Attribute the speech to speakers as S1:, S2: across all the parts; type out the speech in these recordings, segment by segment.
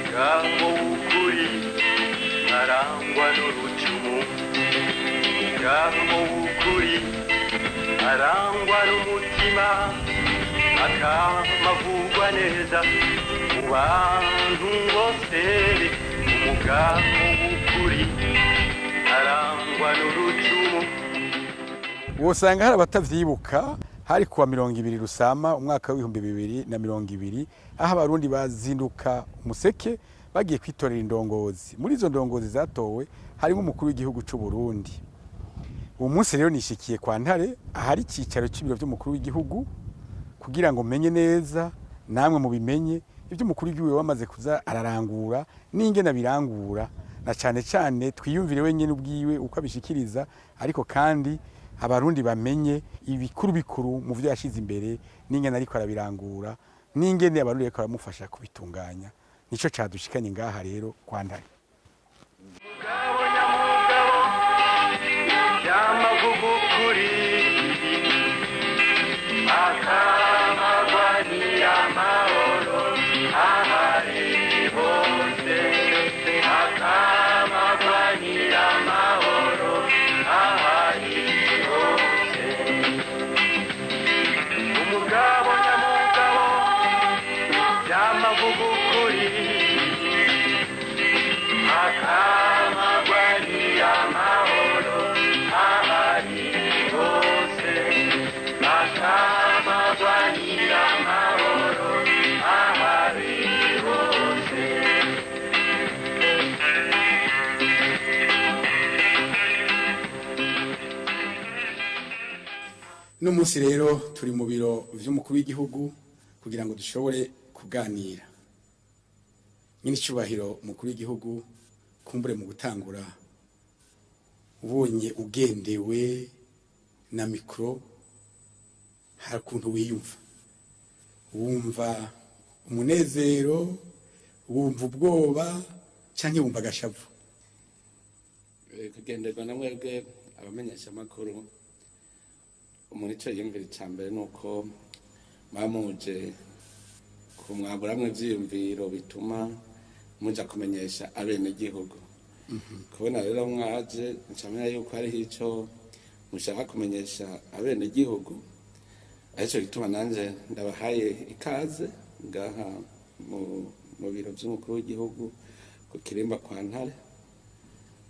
S1: Umugabo w'ukuri arangwa n'urucumu, umugabo w'ukuri arangwa n'umutima, akamavugwa neza mu bantu bose. Umugabo w'ukuri arangwa n'urucumu.
S2: Wosanga hari abatavyibuka, hari kuwa 20 Rusama umwaka w'2020, aho abarundi bazinduka umuseke bagiye kwitorera indongozi. Muri izo ndongozi zatowe harimo umukuru w'igihugu c'u Burundi. Uwo munsi rero nishikiye kwa Ntare, ahari icicaro c'ibiro vy'umukuru w'igihugu, kugira ngo menye neza namwe mubimenye ivyo umukuru w'igihugu wamaze kuza ararangura n'ingene abirangura, na cane cane twiyumvire wenyene ubwiwe uko abishikiriza, ariko kandi abarundi bamenye ibikuru bikuru mu vyo yashize imbere n'ingene ariko arabirangura n'ingene abarundi bariko baramufasha kubitunganya. Nico cadushikanye ngaha rero kwa Ntare.
S1: Mugabo nyamugabo yamavuga ukuri, akamagwanira amahoro ahari hose, akamagwanira amahoro ahari hose. Umugabo nyamugabo yamavuga ukuri, akamagwanira amahoro ahari hose, akamagwanira amahoro ahari hose.
S2: Uno munsi rero turi mu biro vy'umukuru w'igihugu kugira ngo dushobore kuganira. Nyine icubahiro umukuru w'igihugu, kumbure mu gutangura ubonye ugendewe na mikro, hari ukuntu wiyumva, wumva umunezero, wumva ubwoba canke wumva agashavu?
S3: Kugenderwa na mwebwe abamenyeshamakuru, umuntu ico yiyumvira ica mbere ni uko mwamuje kumwaburamwo ivyiyumviro bituma muja kumenyesha abenegihugu. Kubona rero mwaje, ncamenya yuko hariho ico mushaka kumenyesha abenegihugu, arico gituma nanje ndabahaye ikaze ngaha mu biro vy'umukuru w'igihugu ku Kirimba kwa Ntare.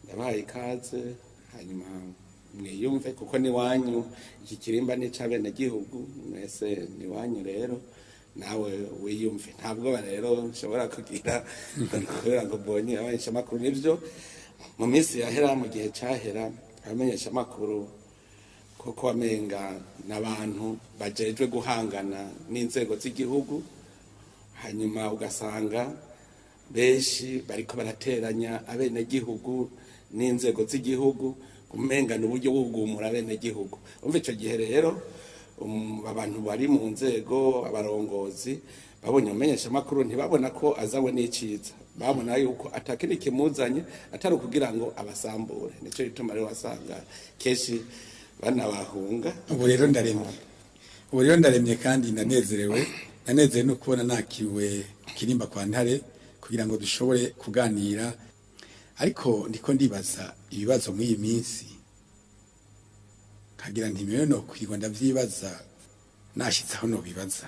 S3: Ndabahaye ikaze, hanyuma mwiyumve kuko ni wanyu, iki kirimba ni ic'abenegihugu mwese, ni wanyu rero nawe wiyumve. Nta bwoba rero nshobora kugira kubera ngo mbonye abamenyeshamakuru. Nivyo, mu minsi yahera, mu gihe cahera, abamenyeshamakuru koko wamenga n'abantu bajejwe guhangana n'inzego z'igihugu, hanyuma ugasanga benshi bariko barateranya abenegihugu n'inzego z'igihugu, umenga n'uburyo bwo kugumura abenegihugu. Umva, ico gihe rero abantu bari mu nzego, abarongozi, babonye umumenyeshamakuru ntibabona ko azanywe n'iciza, babona yuko atakindi kimuzanye atari ukugira ngo abasambure. Nico gituma rero wasanga kenshi banabahunga.
S2: Ubu rero ndaremye, ubu rero ndaremye kandi ndanezerewe, ndanezerewe no kubona nakiriwe Kirimba kwa Ntare kugira ngo dushobore kuganira. Ariko ndiko ndibaza ibibazo muri iyi minsi, nkagira nti mewe no kwirwa ndavyibaza nashitse aho nobibaza.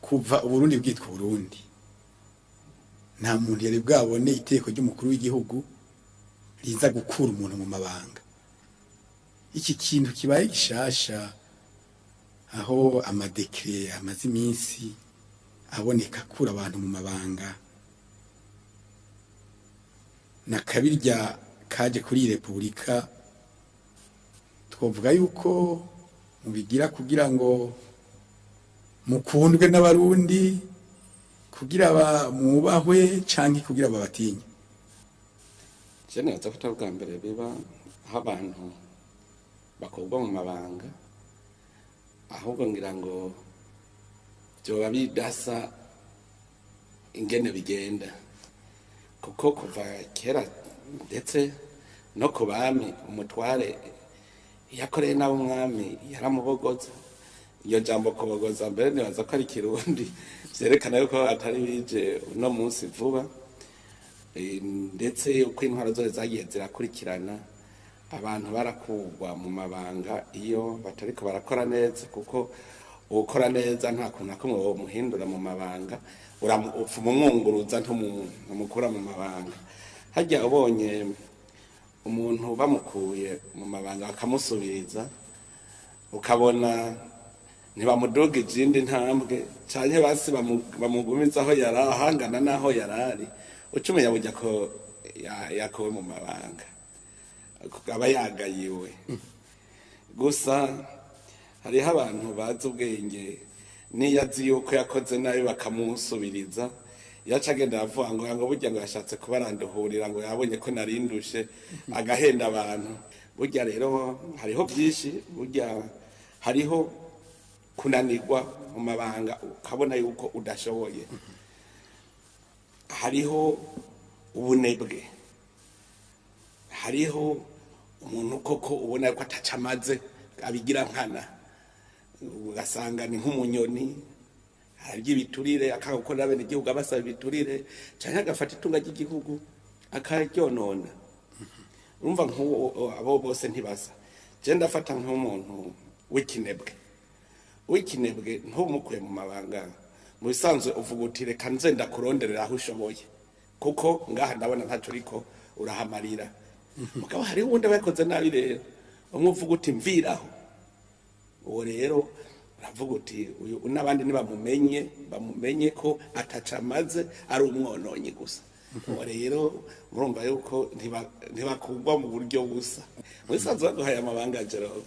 S2: Kuva Uburundi bwitwa Uburundi, nta muntu yari bwabone iteko ry'umukuru w'igihugu riza gukura umuntu mu mabanga. Iki kintu kibaye gishasha, aho amadekre amaze iminsi aboneka akura abantu mu mabanga, na kabirya kaje kuri iyi repubulika, twovuga yuko mubigira kugira ngo mukundwe n'abarundi, kugira mwubahwe canke kugira babatinye?
S3: Je nibaza ko atari ubwa mbere biba aho abantu bakurwa mu mabanga, ahubwo ngira ngo vyoba bidasa ingene bigenda, kuko kuva kera ndetse no ku bami, umutware yakoreye nabi umwami yaramubogoza. Iryo jambo kubogoza mbere nibaza ko ari Kirundi, vyerekana yuko atari bije uno munsi vuba. Ndetse uko intwaro zose zagiye zirakurikirana, abantu barakugwa mu mabanga iyo batariko barakora neza, kuko ukora neza nta kuntu na kumwe womuhindura mu mabanga, upfuma umwunguruza, ntumukura mu mabanga. Harya ubonye umuntu bamukuye mu mabanga bakamusubiriza, ukabona ntibamuduga izindi ntambwe canke basi bamugumiza aho yari ahangana n'aho yarari, ucumenya burya ko yakuwe mu mabanga, aba yagayiwe. Gusa hariho abantu bazi ubwenge, niyo azi yuko yakoze nabi bakamusubiriza, yaca agenda aravuga ngo burya ngo yashatse kubaranduhurira, ngo yabonye ko narindushe, agahenda abantu. Burya rero hariho byinshi, burya hariho kunanirwa mu mabanga ukabona yuko udashoboye, hariho ubunebwe, hariho umuntu koko ubona ko atacamaze abigira nkana, ugasanga ni nk'umunyoni arya ibiturire, akanga gukorera abenegihugu abasaba ibiturire, canke agafata itunga ry'igihugu akaryonona. Urumva nk'uwo abo bose ntibasa. Je ndafata nk'umuntu w'ikinebwe, w'ikinebwe ntumukuye mu mabanga, mu bisanzwe uvuga uti reka nze ndakuronderera aho ushoboye, kuko ngaha ndabona ntaco uriko urahamarira. Mugabo hariho uwundi aba yakoze nabi rero, umwe uvuga uti mviraho, uwo rero uravuga uti uyu n'abandi nibamumenye, bamumenye ko ataca amaze, ari umwononyi gusa. Uwo rero murumva yuko ntibakugwa mu buryo busa. Mu bisanzwe baguhaye amabanga, Jerove,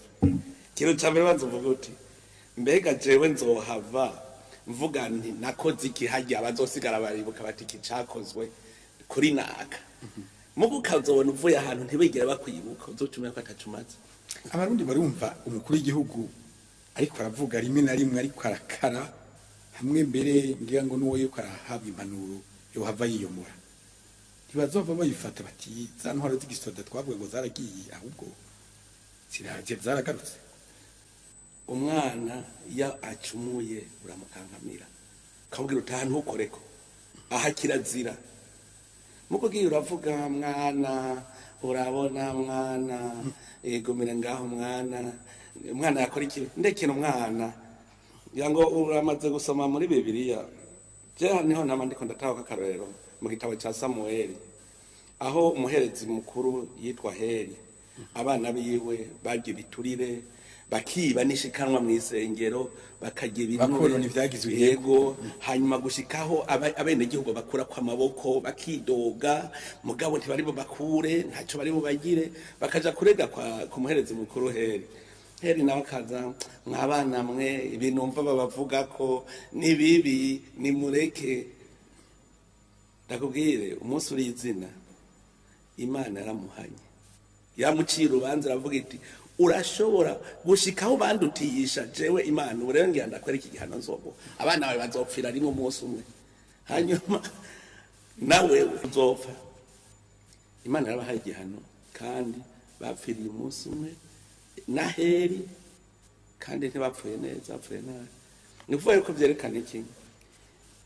S3: ikintu ca mbere banza uvuga uti mbega jewe nzohava mvuga nti nakoze iki harya, abazosigara baribuka bati iki cakozwe kuri naka. Mugu ukazobona uvuye ahantu ntibigere bakwibuka, uzoca ko ataco umaze.
S2: Abarundi barumva umukuru w'igihugu ariko aravuga rimwe na rimwe ariko arakara, hamwe mbere ngira ngo n'uwo yuko arahabwa impanuro yohava yiyomora, ntibazova bayifata bati za ntwaro z'igisoda twavuga ngo zaragiye, ahubwo ziraje zaragarutse.
S3: Umwana iyo acumuye uramukankamira, ukamubwira uti aha ntukoreko, aha kirazira. Muko ugiye uravuga mwana, urabona mwana, egomera ngaho mwana, umwana yakora iki, ndekera umwana. Ngira ngo uramaze gusoma muri Bibiliya, je niho nama ndiko ndataha akarorero mu gitabo ca Samueli, aho umuherezi mukuru yitwa Heli, abana biwe barya ibiturire, bakiba n'ishikanwa mw'isengero, bakarya ibinure,
S2: bakonona ivyagizwe.
S3: Yego, hanyuma gushikaho abenegihugu bakura kwa maboko bakidoga, mugabo ntibari bakure, ntaco bari bubagire, bakaja kurega kwa ku muherezi mukuru Heli. Heli nawe akaza, mwabana mwe, ibintu mva babavuga ko ni bibi, nimureke. Ndakubwire, umunsi uri izina Imana yaramuhanye, yamuciye urubanza, aravuga iti urashobora gushikaho bandutiyisha jewe Imana, ubu rero ngira ndakwereka igihano nzoguha, abana bawe bazopfira rimwe umunsi umwe, hanyuma nawe uzopfa. Imana yarabahaye igihano kandi bapfiriye umunsi umwe na Heli, kandi ntibapfuye neza, bapfuye nabi. Ni ukuvuga yuko vyerekana iki?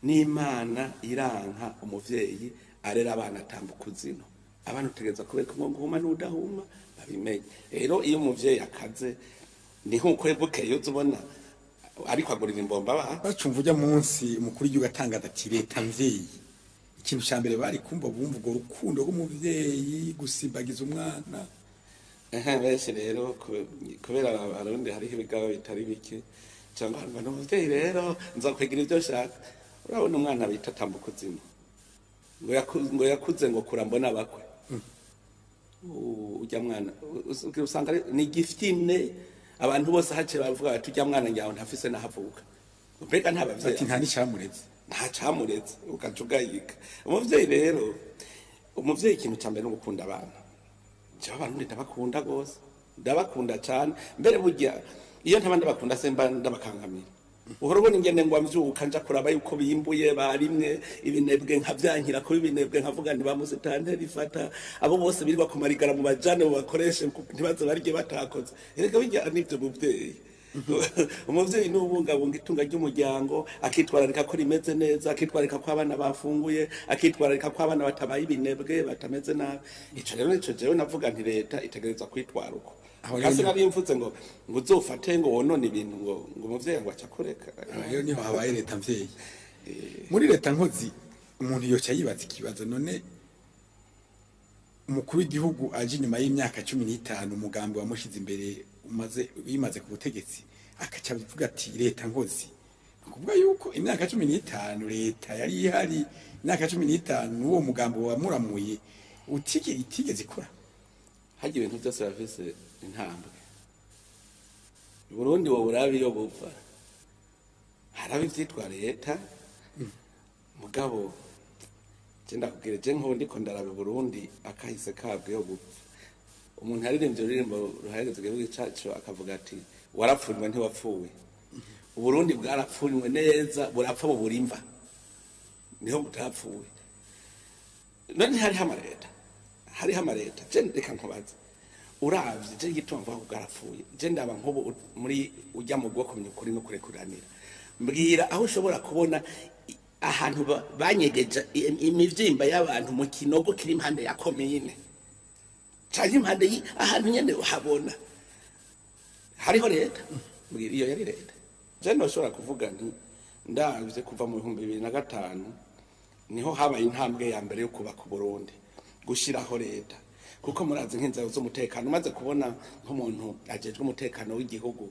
S3: N'Imana iranka umuvyeyi arera abana atambuka uzino. Abana utegereza kubereka ngo guhuma n'udahuma babimenye. Rero iyo umuvyeyi akaze ni nkuko bukeye uza ubona ariko agurira imbomba abana.
S2: Bacumva ujya munsi umukuru w'igihugu atangaza ati leta mvyeyi, ikintu ca mbere bari kumva bumva urwo rukundo rw'umuvyeyi gusimbagiza umwana.
S3: Benshi rero kubera abarundi hariho ibigaba bitari bike, cyangwa ngo ni umuvyeyi rero nza kwigira ibyo nshaka. Urabona umwana bita tambuka uzima, ngo yakuze ngo kura mbona bakwe. Ujya mwana usanga ni gifitine, abantu bose hace bavuga bati ujya mwana nyawe ntafise nahavuka, mbega nta bavyeyi
S2: ati nta n'icamuretse,
S3: nta camuretse, ugaca ugayika. Umuvyeyi rero, umuvyeyi ikintu ca mbere ni ugukunda abana. Jewe abarundi ndabakunda gose, ndabakunda cane mbere. Burya iyo ntaba ndabakunda se mba ndabakankamira? Uhora ubona ingene ngo mvyuka nja kuraba yuko bimbuye, barimwe, ibinebwe nkavyankira kuba ibinebwe, nkavuga nti bamusitanteri ifata abo bose birirwa kumarigara mu bajane mu bakoreshe, ntibaze barye batakoze. Erega bijya nivyo muvyeyi. Umuvyeyi ni ubungabunga itunga ry'umuryango, akitwararika ko rimeze neza, akitwararika ko abana bafunguye, akitwararika ko abana batabaye ibinebwe, batameze nabi. Ico rero nico jewe navuga nti leta itegerezwa kwitwara uko.
S2: Aho
S3: Kasi
S2: rero
S3: nari mvuze ngo uzofate ngo wonone ibintu ngo umuvyeyi ngo acakureka.
S2: Aho rero niho habaye leta mvyeyi. Muri leta nkozi umuntu yoca yibaza ikibazo: none umukuru w'igihugu aje inyuma y'imyaka 15 umugambi wamushize imbere umaze bimaze ku butegetsi, akaca avuga ati leta nkozi, ni ukuvuga yuko imyaka 15 leta yari ihari, imyaka 15 n'uwo mugambi wamuramuye itigeze ikora?
S3: Harya ibintu byose bafise intambwe. Burundi wo burabe iyo bupfa, haraba ivyitwa leta. Mugabo je ndakubwira, je nk'ubu ndiko ndaraba Burundi akahise kabwo iyo bupfa, umuntu yaririmbye ururirimbo ruhayagiza igihugu cacu akavuga ati: "Warapfunywe ntiwapfuye." Uburundi bwarapfunywe neza, burapfa bubura imva, niho butapfuye. None hariho amaleta, hariho amaleta. Je reka nkubaze, uravye je igituma mvuga ko bwarapfuye, je ndaba nk'ubu muri ujya mu bwoko ukuri no kurekuranira, mbwira aho ushobora kubona ahantu banyegeje imivyimba y'abantu mu kinogo kiri impande ya komine canke impande ahantu nyene uhabona hariho leta. Mbwira iyo yari leta. Je ntoshobora kuvuga nti ndavye kuva mu 2005 niho habaye intambwe ya mbere yo kubaka Uburundi, gushiraho leta, kuko murazi nk'inzego z'umutekano, umaze kubona nk'umuntu ajejwe umutekano w'igihugu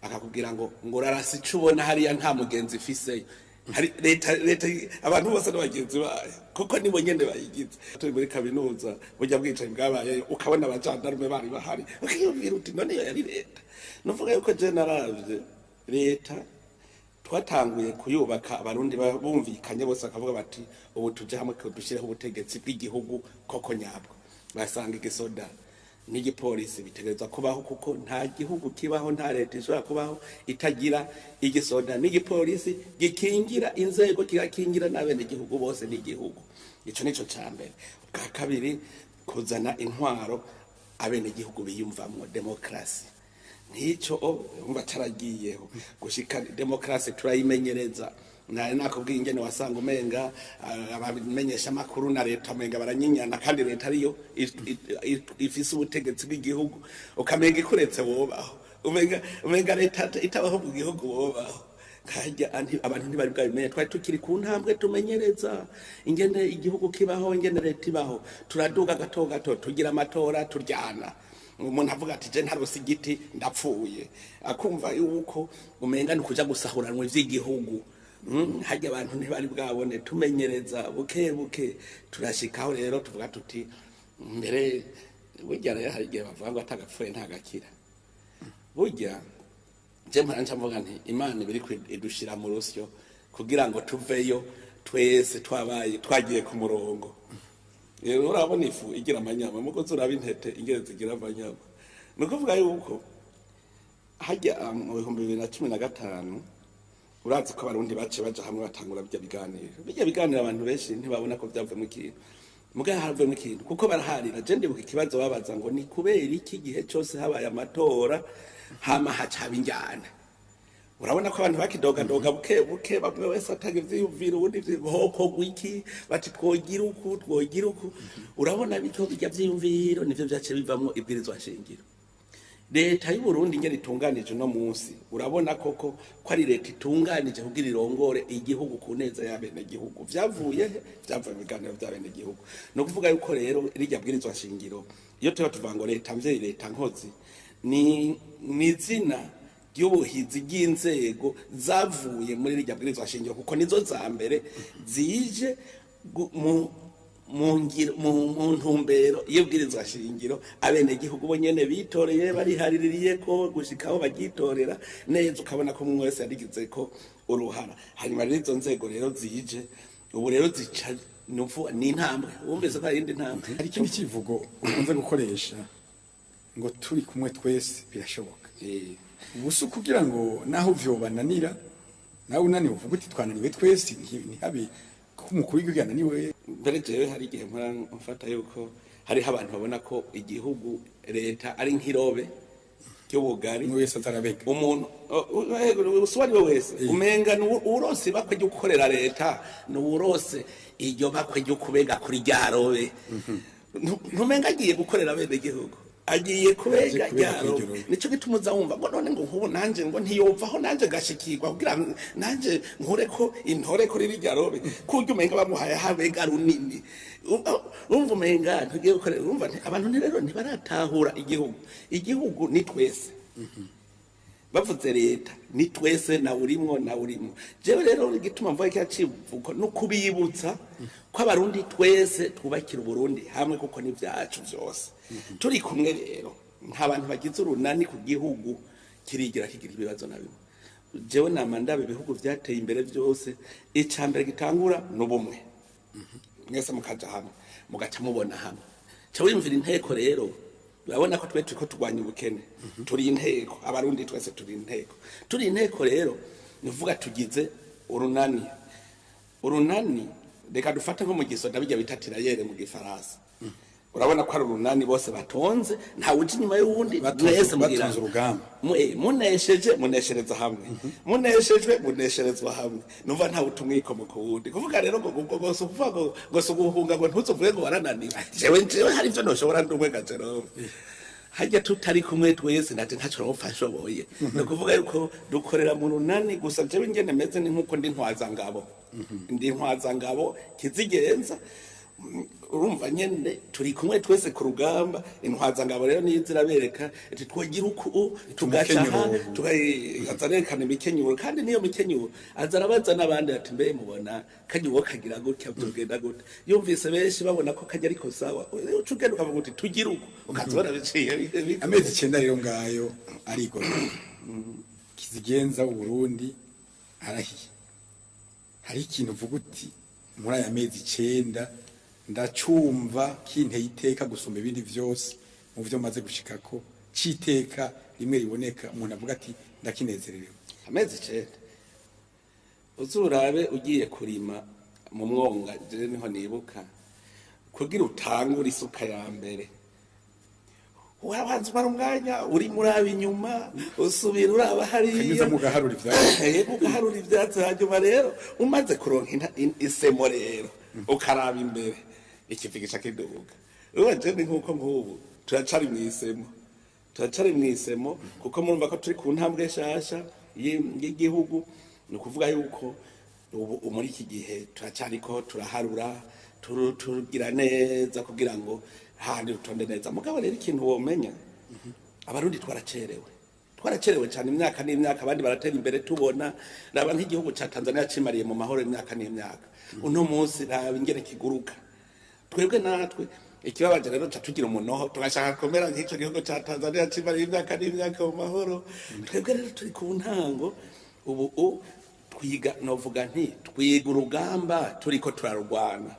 S3: akakubwira ngo urarasa ico ubona hariya, nta mugenzi ifiseyo. Hari leta, leta abantu bose n'abagenzi bayo, kuko nibo nyene bayigize. Turi muri kaminuza, burya bwicanyi bwabayeyo, ukabona abajandarume bari bahari, ukiyumvira uti: "None iyo yari leta?" Nuvuga yuko je naravye leta twatanguye kuyubaka Abarundi bumvikanye bose, bakavuga bati: "Ubu tuje hamwe ko dushyireho ubutegetsi bw'igihugu koko nyabwo." Basanga igisoda n'igipolisi bitegerezwa kubaho, kuko nta gihugu kibaho, nta leta ishobora kubaho itagira igisoda n'igipolisi gikingira inzego, kigakingira n'abenegihugu bose n'igihugu. Ico nico ca mbere. Bwa kabiri, kuzana intwaro abenegihugu biyumvamwo, demokarasi. Nk'icyo umva caragiyeho gushika demokarasi turayimenyereza. Nari nakubwiye ingene wasanga umenga abamenyesha amakuru na leta umenga baranyinyana, kandi leta ariyo ifise ubutegetsi bw'igihugu, ukamenga ikuretse wobaho, umenga leta itabaho mu gihugu wobaho. Kajya abantu ntibari bwabimenye, twari tukiri ku ntambwe tumenyereza ingene igihugu kibaho, ingene leta ibaho. Turaduga gato gato, tugira amatora, turyana, umuntu avuga ati: "Je ntarose igiti ndapfuye", akumva yuko umenga ni ukuja gusahuranwa ivy'igihugu. Harya abantu ntibari bwabone. Tumenyereza buke buke, turashikaho rero tuvuga tuti mbere burya rero hari igihe bavuga ngo atagapfuye ntagakira. Burya je mpora nca mvuga nti Imana ibiri idushira mu rusyo kugira ngo tuveyo twese twabaye twagiye ku murongo. Rero urabona ifu igira amanyama, muko uraba intete ingene zigira amanyama. Ni ukuvuga yuko hajya mu 2015, urazi ko Abarundi bace baja hamwe batangura bijya biganiro. Bijya biganiro abantu benshi ntibabona ko byavuyemo ikintu, mugabo havuyemo ikintu kuko baraharira. Je ndibuka ikibazo babaza ngo: "Ni kubera iki gihe cyose habaye amatora hama haca haba injyana?" Urabona ko abantu bakidogadoga buke buke, bamwe wese atanga ivyiyumviro, ubundi hokorwa iki, bati twogira uku, twogira uku. Urabona bityo bijya vyiyumviro nivyo vyaciye bivamwo ibwirizwa nshingiro. Leta y'u Burundi ingene itunganije uno munsi, urabona koko ko ari leta itunganije kugira irongore igihugu ku neza y'abenegihugu. Vyavuye he? Vyavuye mu biganiro vy'abenegihugu. Ni ukuvuga yuko rero rirya bwirizwa shingiro, iyo tuba tuvuga ngo leta mvyeyi, leta nkozi, ni izina ry'ubuhizi ry'inzego zavuye muri rirya bwirizwa shingiro, kuko nizo za mbere zije mu ntumbero y'ibwirizwa shingiro abenegihugu bo nyene bitoreye, barihariririye ko gushikaho bagyitorera neza, ukabona ko umwe wese yarigize ko uruhara. Hanyuma rero izo nzego rero zije ubu rero zica nuvu ni intambwe, wumvise ko hari iyindi ntambwe.
S2: Hari ikindi kivugo ukunze gukoresha ngo: "Turi kumwe twese birashoboka." Ubu si ukugira ngo naho vyobananira, nawe unaniwe uvuga uti: "Twananiwe twese", ntihabe ko umukuru w'igihugu yananiwe?
S3: Mbere jewe hari igihe mpora mfata yuko hariho abantu babona ko igihugu, leta ari nk'irobe. Ry'ubugari.
S2: Umwe wese atarabega.
S3: Umuntu uwo ari we wese umenga ni uwurose bakwe ryo gukorera leta, ni uwurose iryo bakwe ryo kubega kuri rya robe. Ntumenga agiye gukorera bene gihugu, agiye kubega
S2: kubega
S3: rya
S2: kuri iryo
S3: robe.
S2: robe.
S3: Nico gituma uza wumva ngo none ngo nkubu nanje ngo ntiyovaho, nanje ngashikirwa kugira ngo nanje nkure ko intore kuri rirya robe, kurya umenga bamuhaye habega runini. Urumva umenga ntugiye gukorera. Urumva abantu rero ntibaratahura igihugu. Igihugu ni twese. Bavuze leta ni twese, nawe urimwo, nawe urimwo. Jewe rero igituma mvuga kiriya civugo no kubibutsa ko Abarundi twese twubakira Uburundi hamwe, kuko ni vyacu vyose turi kumwe. Rero nta bantu bagize urunani ku gihugu kirigira kigira ibibazo na bimwe. Jewe nama ndaba ibihugu vyateye imbere vyose, ica mbere gitangura n'ubumwe. Mwese mukaja hamwe, mugaca mubona hamwe. Ca wiyumvira inteko rero, urabona ko twe turiko turwanya ubukene, turi inteko. Abarundi twese turi inteko. Turi inteko rero, ni ukuvuga tugize urunani. Urunani, reka dufate nko mu gisoda, bijya bita tirailleurs mu Gifaransa. Urabona ko ari urunani, bose batonze, ntawe uja inyuma y'uwundi. Mwese mugira
S2: Batonze urugamba.
S3: Munesheje muneshereza hamwe, muneshejwe munesherezwa hamwe. Numva ntawe utumwikomo ku wundi. Kuvuga rero ngo si ukuvuga ngo si uguhunga, ngo ntuzuvuge ngo warananiwe. Jewe hari ivyo ntoshobora ndi umwe, ga Jerome. Hajya tutari kumwe twese, nanje ntaco nopfa nshoboye. Ni ukuvuga yuko dukorera mu runani. Gusa jewe ingene meze ni nkuko ndi ntwazangabo, ndi ntwazangabo kizigenza. Urumva nyene turi kumwe twese ku rugamba. Intwazangabo rero niyo zirabereka iti twogira uku, tugaca aha.
S2: Umukenyuro.
S3: Aza arerekana imikenyuro, kandi niyo mikenyuro aza arabaza n'abandi ati: "Mbe mubona kajya uwo kagira gutya byogenda gute?" Yumvise benshi babona ko kajya ariko sawa, uca ugenda ukavuga uti tugira uku, ukaza ubona biciye.
S2: Amezi 9 rero ngayo arigora, kizigenza Uburundi arahiye. Hari ikintu uvuga uti: "Muri aya mezi 9 ndacumva kinteye iteka gusumba ibindi vyose mu vyo maze gushikako," c'iteka rimwe riboneka umuntu avuga ati: "Ndakinezererewe"?
S3: Amezi 9, uzurabe ugiye kurima mu mwonga. Je niho nibuka kugira utangure isuka ya mbere, wabanza umara umwanya urimo uraba inyuma, usubira uraba hariya.
S2: Ukanyuza mugaharura ivyatsi.
S3: Yego, ugaharura ivyatsi. Hanyuma rero umaze kuronka isemo rero, ukaraba imbere, ikivi gica kiduga. Ubu je ni nkuko nk'ubu turacari mw'isemo, turacari mw'isemo, kuko murumva ko turi ku ntambwe nshasha y'igihugu. Ni ukuvuga yuko ubu muri iki gihe turacariko turaharura, tugira neza kugira ngo handi rutonde neza. Mugabo rero ikintu womenya, Abarundi twaracerewe, twaracerewe cyane imyaka n'imyaka. Abandi baratera imbere tubona. Raba nk'igihugu ca Tanzania cimariye mu mahoro imyaka n'imyaka, uno munsi raba ingene kiguruka. Twebwe natwe ikibabaje rero, ca tugira umunoho, tugashaka kumera nk'ico gihugu ca Tanzania cimariye imyaka n'imyaka mu mahoro. Twebwe rero turi ku ntango ubu twiga, novuga nti twiga urugamba turiko turarurwana.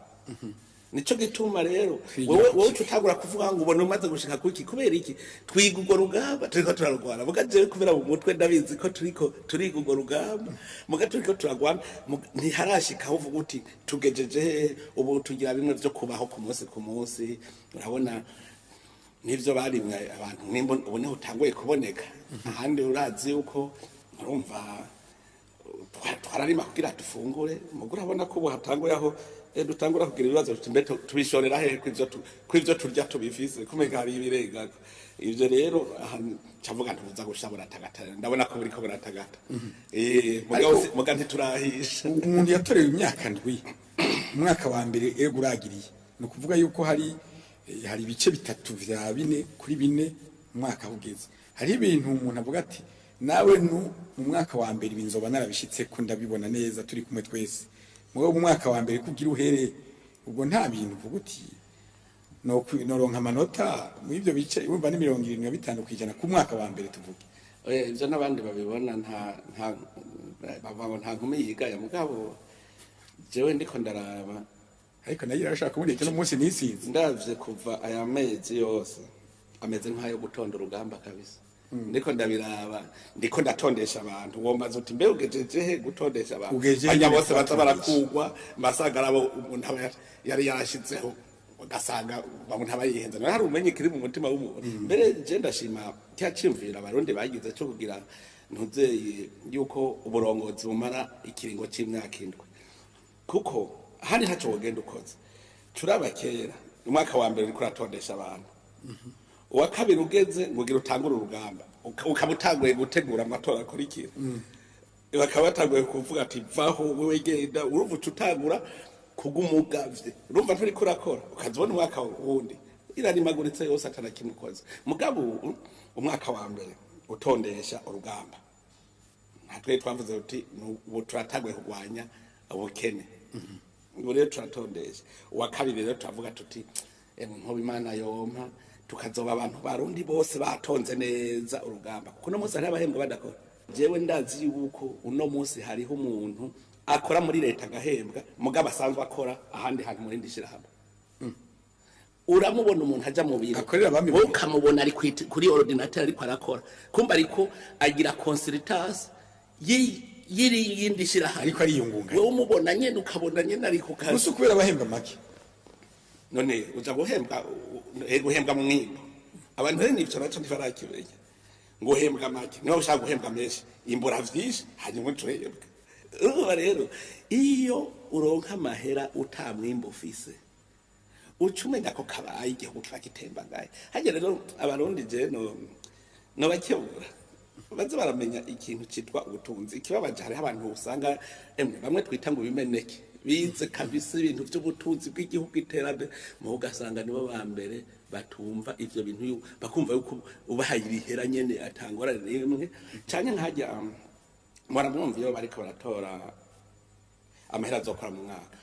S3: Nico gituma rero
S2: Twigira
S3: wewe
S2: ku
S3: wowe tutagura kuvuga ngo ubona umaze gushika kuki. Kubera iki? Twiga urwo rugamba turiko turarurwana. Muga jewe kubera mu mutwe ndabizi ko turiko turiga urwo rugamba, muga turiko turarwana, ntiharashika aho uvuga uti tugejeje hehe. Ubu tugira bimwe vyo kubaho ku munsi ku munsi. Urabona n'ivyo barimwe abantu, nimba ubu niho utanguye kuboneka. Ahandi urazi yuko urumva twararima kugira dufungure. Mugo urabona ko ubu hatanguye aho dutangura kugira ibibazo tuti: "Mbe tubishorera hehe kw'ivyo turya tubifise?" Kumenya hari ibirengako. Ivyo rero aha cavuga ntubuza gusha, buratagata. Ndabona ko buriko buratagata, mugabo muga ntiturahisha.
S2: Umuntu yatorewe imyaka 7, umwaka wa mbere ego uragiriye, ni ukuvuga yuko hari ibice bitatu vya bine kuri bine umwaka aho ugeze. Hari ibintu umuntu avuga ati: "Nawe nu mu mwaka wa mbere ibi nzoba narabishitse ko ndabibona neza turi kumwe twese." Mugabo mu mwaka wa mbere kugira uhere, ubwo nta bintu uvuga uti noronka amanota muri ibyo bice? Urumva ni 75% ku mwaka wa mbere tuvuge.
S3: Oya, ivyo n'abandi babibona. Nta bavuga ngo nta nkumi yigaya, mugabo jewe ndiko ndaraba.
S2: Ariko nayo irashaka kuboneka no munsi nisinze.
S3: Ndavye kuva aya mezi yose ameze nk'ayo gutonda urugamba kabisa. Ndiko ndabiraba, ndiko ndatondesha abantu. Wombaza uti: "Mbe ugejeje he gutondesha abantu?"
S2: Ugejeje
S3: Hanya
S2: nyene
S3: bose baza
S2: kubatondesha.
S3: Barakugwa, mbasanga arabo umuntu aba yari yarashizeho. Ugasanga bamwe ntabayihenza, nawe hari ubumenyi kiri mu mutima w'umuntu. Mbere je ndashima cya ciyumvira Abarundi bagize cyo kugira ntuzeye yuko uburongozi bumara ikiringo c'imyaka 7, kuko handi ntaco wogenda ukoze. Turaba kera, umwaka wa mbere uriko uratondesha abantu, uwa kabiri ugeze ngo ugira utangure urugamba, ukaba utanguye gutegura amatora akurikira, bakaba batanguye kuvuga ati vaho wewe genda. Urumva uca utangura kugumugavye, urumva nturiko urakora, ukazibona umwaka wundi irarimaguritse yose atana kimwe ukoze. Mugabo ubu, umwaka wa mbere utondesha urugamba, natwe twavuze uti ubu turatanguye kurwanya ubukene, ubu rero turatondesha. Uwa kabiri rero turavuga tuti nkuba Imana yompa tukazoba abantu Barundi bose batonze neza urugamba, kuko uno munsi hariho abahembwa badakora. Jewe ndazi yuko uno munsi hariho umuntu akora muri leta agahembwa, mugabo asanzwe akora ahandi hantu muri rindi shirahamwe. Uramubona umuntu aja mu biro,
S2: Akorera abami.
S3: wowe ukamubona ari kuri ordinateur ariko arakora, kumba ariko agira consultance y'irindi shirahamwe.
S2: Ariko ariyungunganya.
S3: Wowe umubona nyene, ukabona nyene ari ku kazi.
S2: Gusa kubera abahembwa make.
S3: None uja guhembwa, guhembwa mu mwimbo. Abantu rero nivyo naco ntibarakimenya, ngo uhembwa make. Niba ushaka guhembwa menshi, imbura vyinshi, hanyuma ucurehembwa. Urumva rero iyo uronka amahera uta mwimbo ufise, uca umenya ko kabaye igihugu kiba gitembagaye. Harya rero Abarundi je no nobakebura baze baramenya ikintu citwa ubutunzi. Ikibabaje, hariho abantu usanga emwe bamwe twita ngo bimeneke, bize kabisa ibintu by'ubutunzi bw'igihugu, iterambere, mu ugasanga nibo ba mbere batumva ivyo bintu, bakumva yuko ubahaye ibihera nyene atangorane n'imwe. Canke nkajya muramwumva iyo bariko baratora amahera azokora mu mwaka,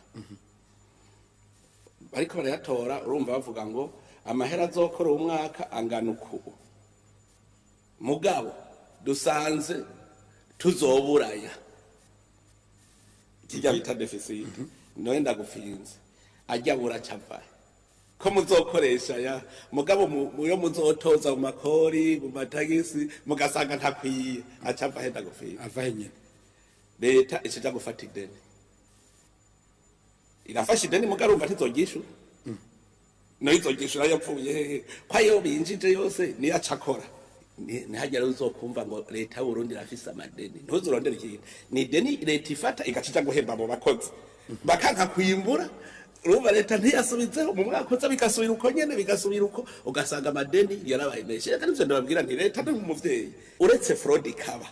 S3: bariko barayatora, urumva bavuga ngo amahera azokora uwo mwaka angana uku, mugabo dusanze tuzoburaya kijya bita déficit. None ndagufinze, ajya buracava ko muzokoresha ya mugabo muyo muzotoza mu makori, mu matagisi, mugasanga ntakwiye, acava he? Ndagufinze.
S2: Ava he nyene?
S3: Leta ikija gufata ideni, irafasha ideni, mugabo urumva ntizogishura. No izogishura yapfuye hehe, ko ayo binjije yose niyo acakora? Ntihagere uzokumva ngo leta y'Uburundi irafise amadeni. Ntuzurondere ikintu, ni ideni leta ifata igaca ija guhemba abo bakozi, bakanka kwimbura. Urumva leta ntiyasubizeho mu mwaka uza, bigasubira uko nyene, bigasubira uko, ugasanga amadeni yarabaye menshi. Reka nivyo ndababwira nti leta ni umuvyeyi, uretse fraude ikaba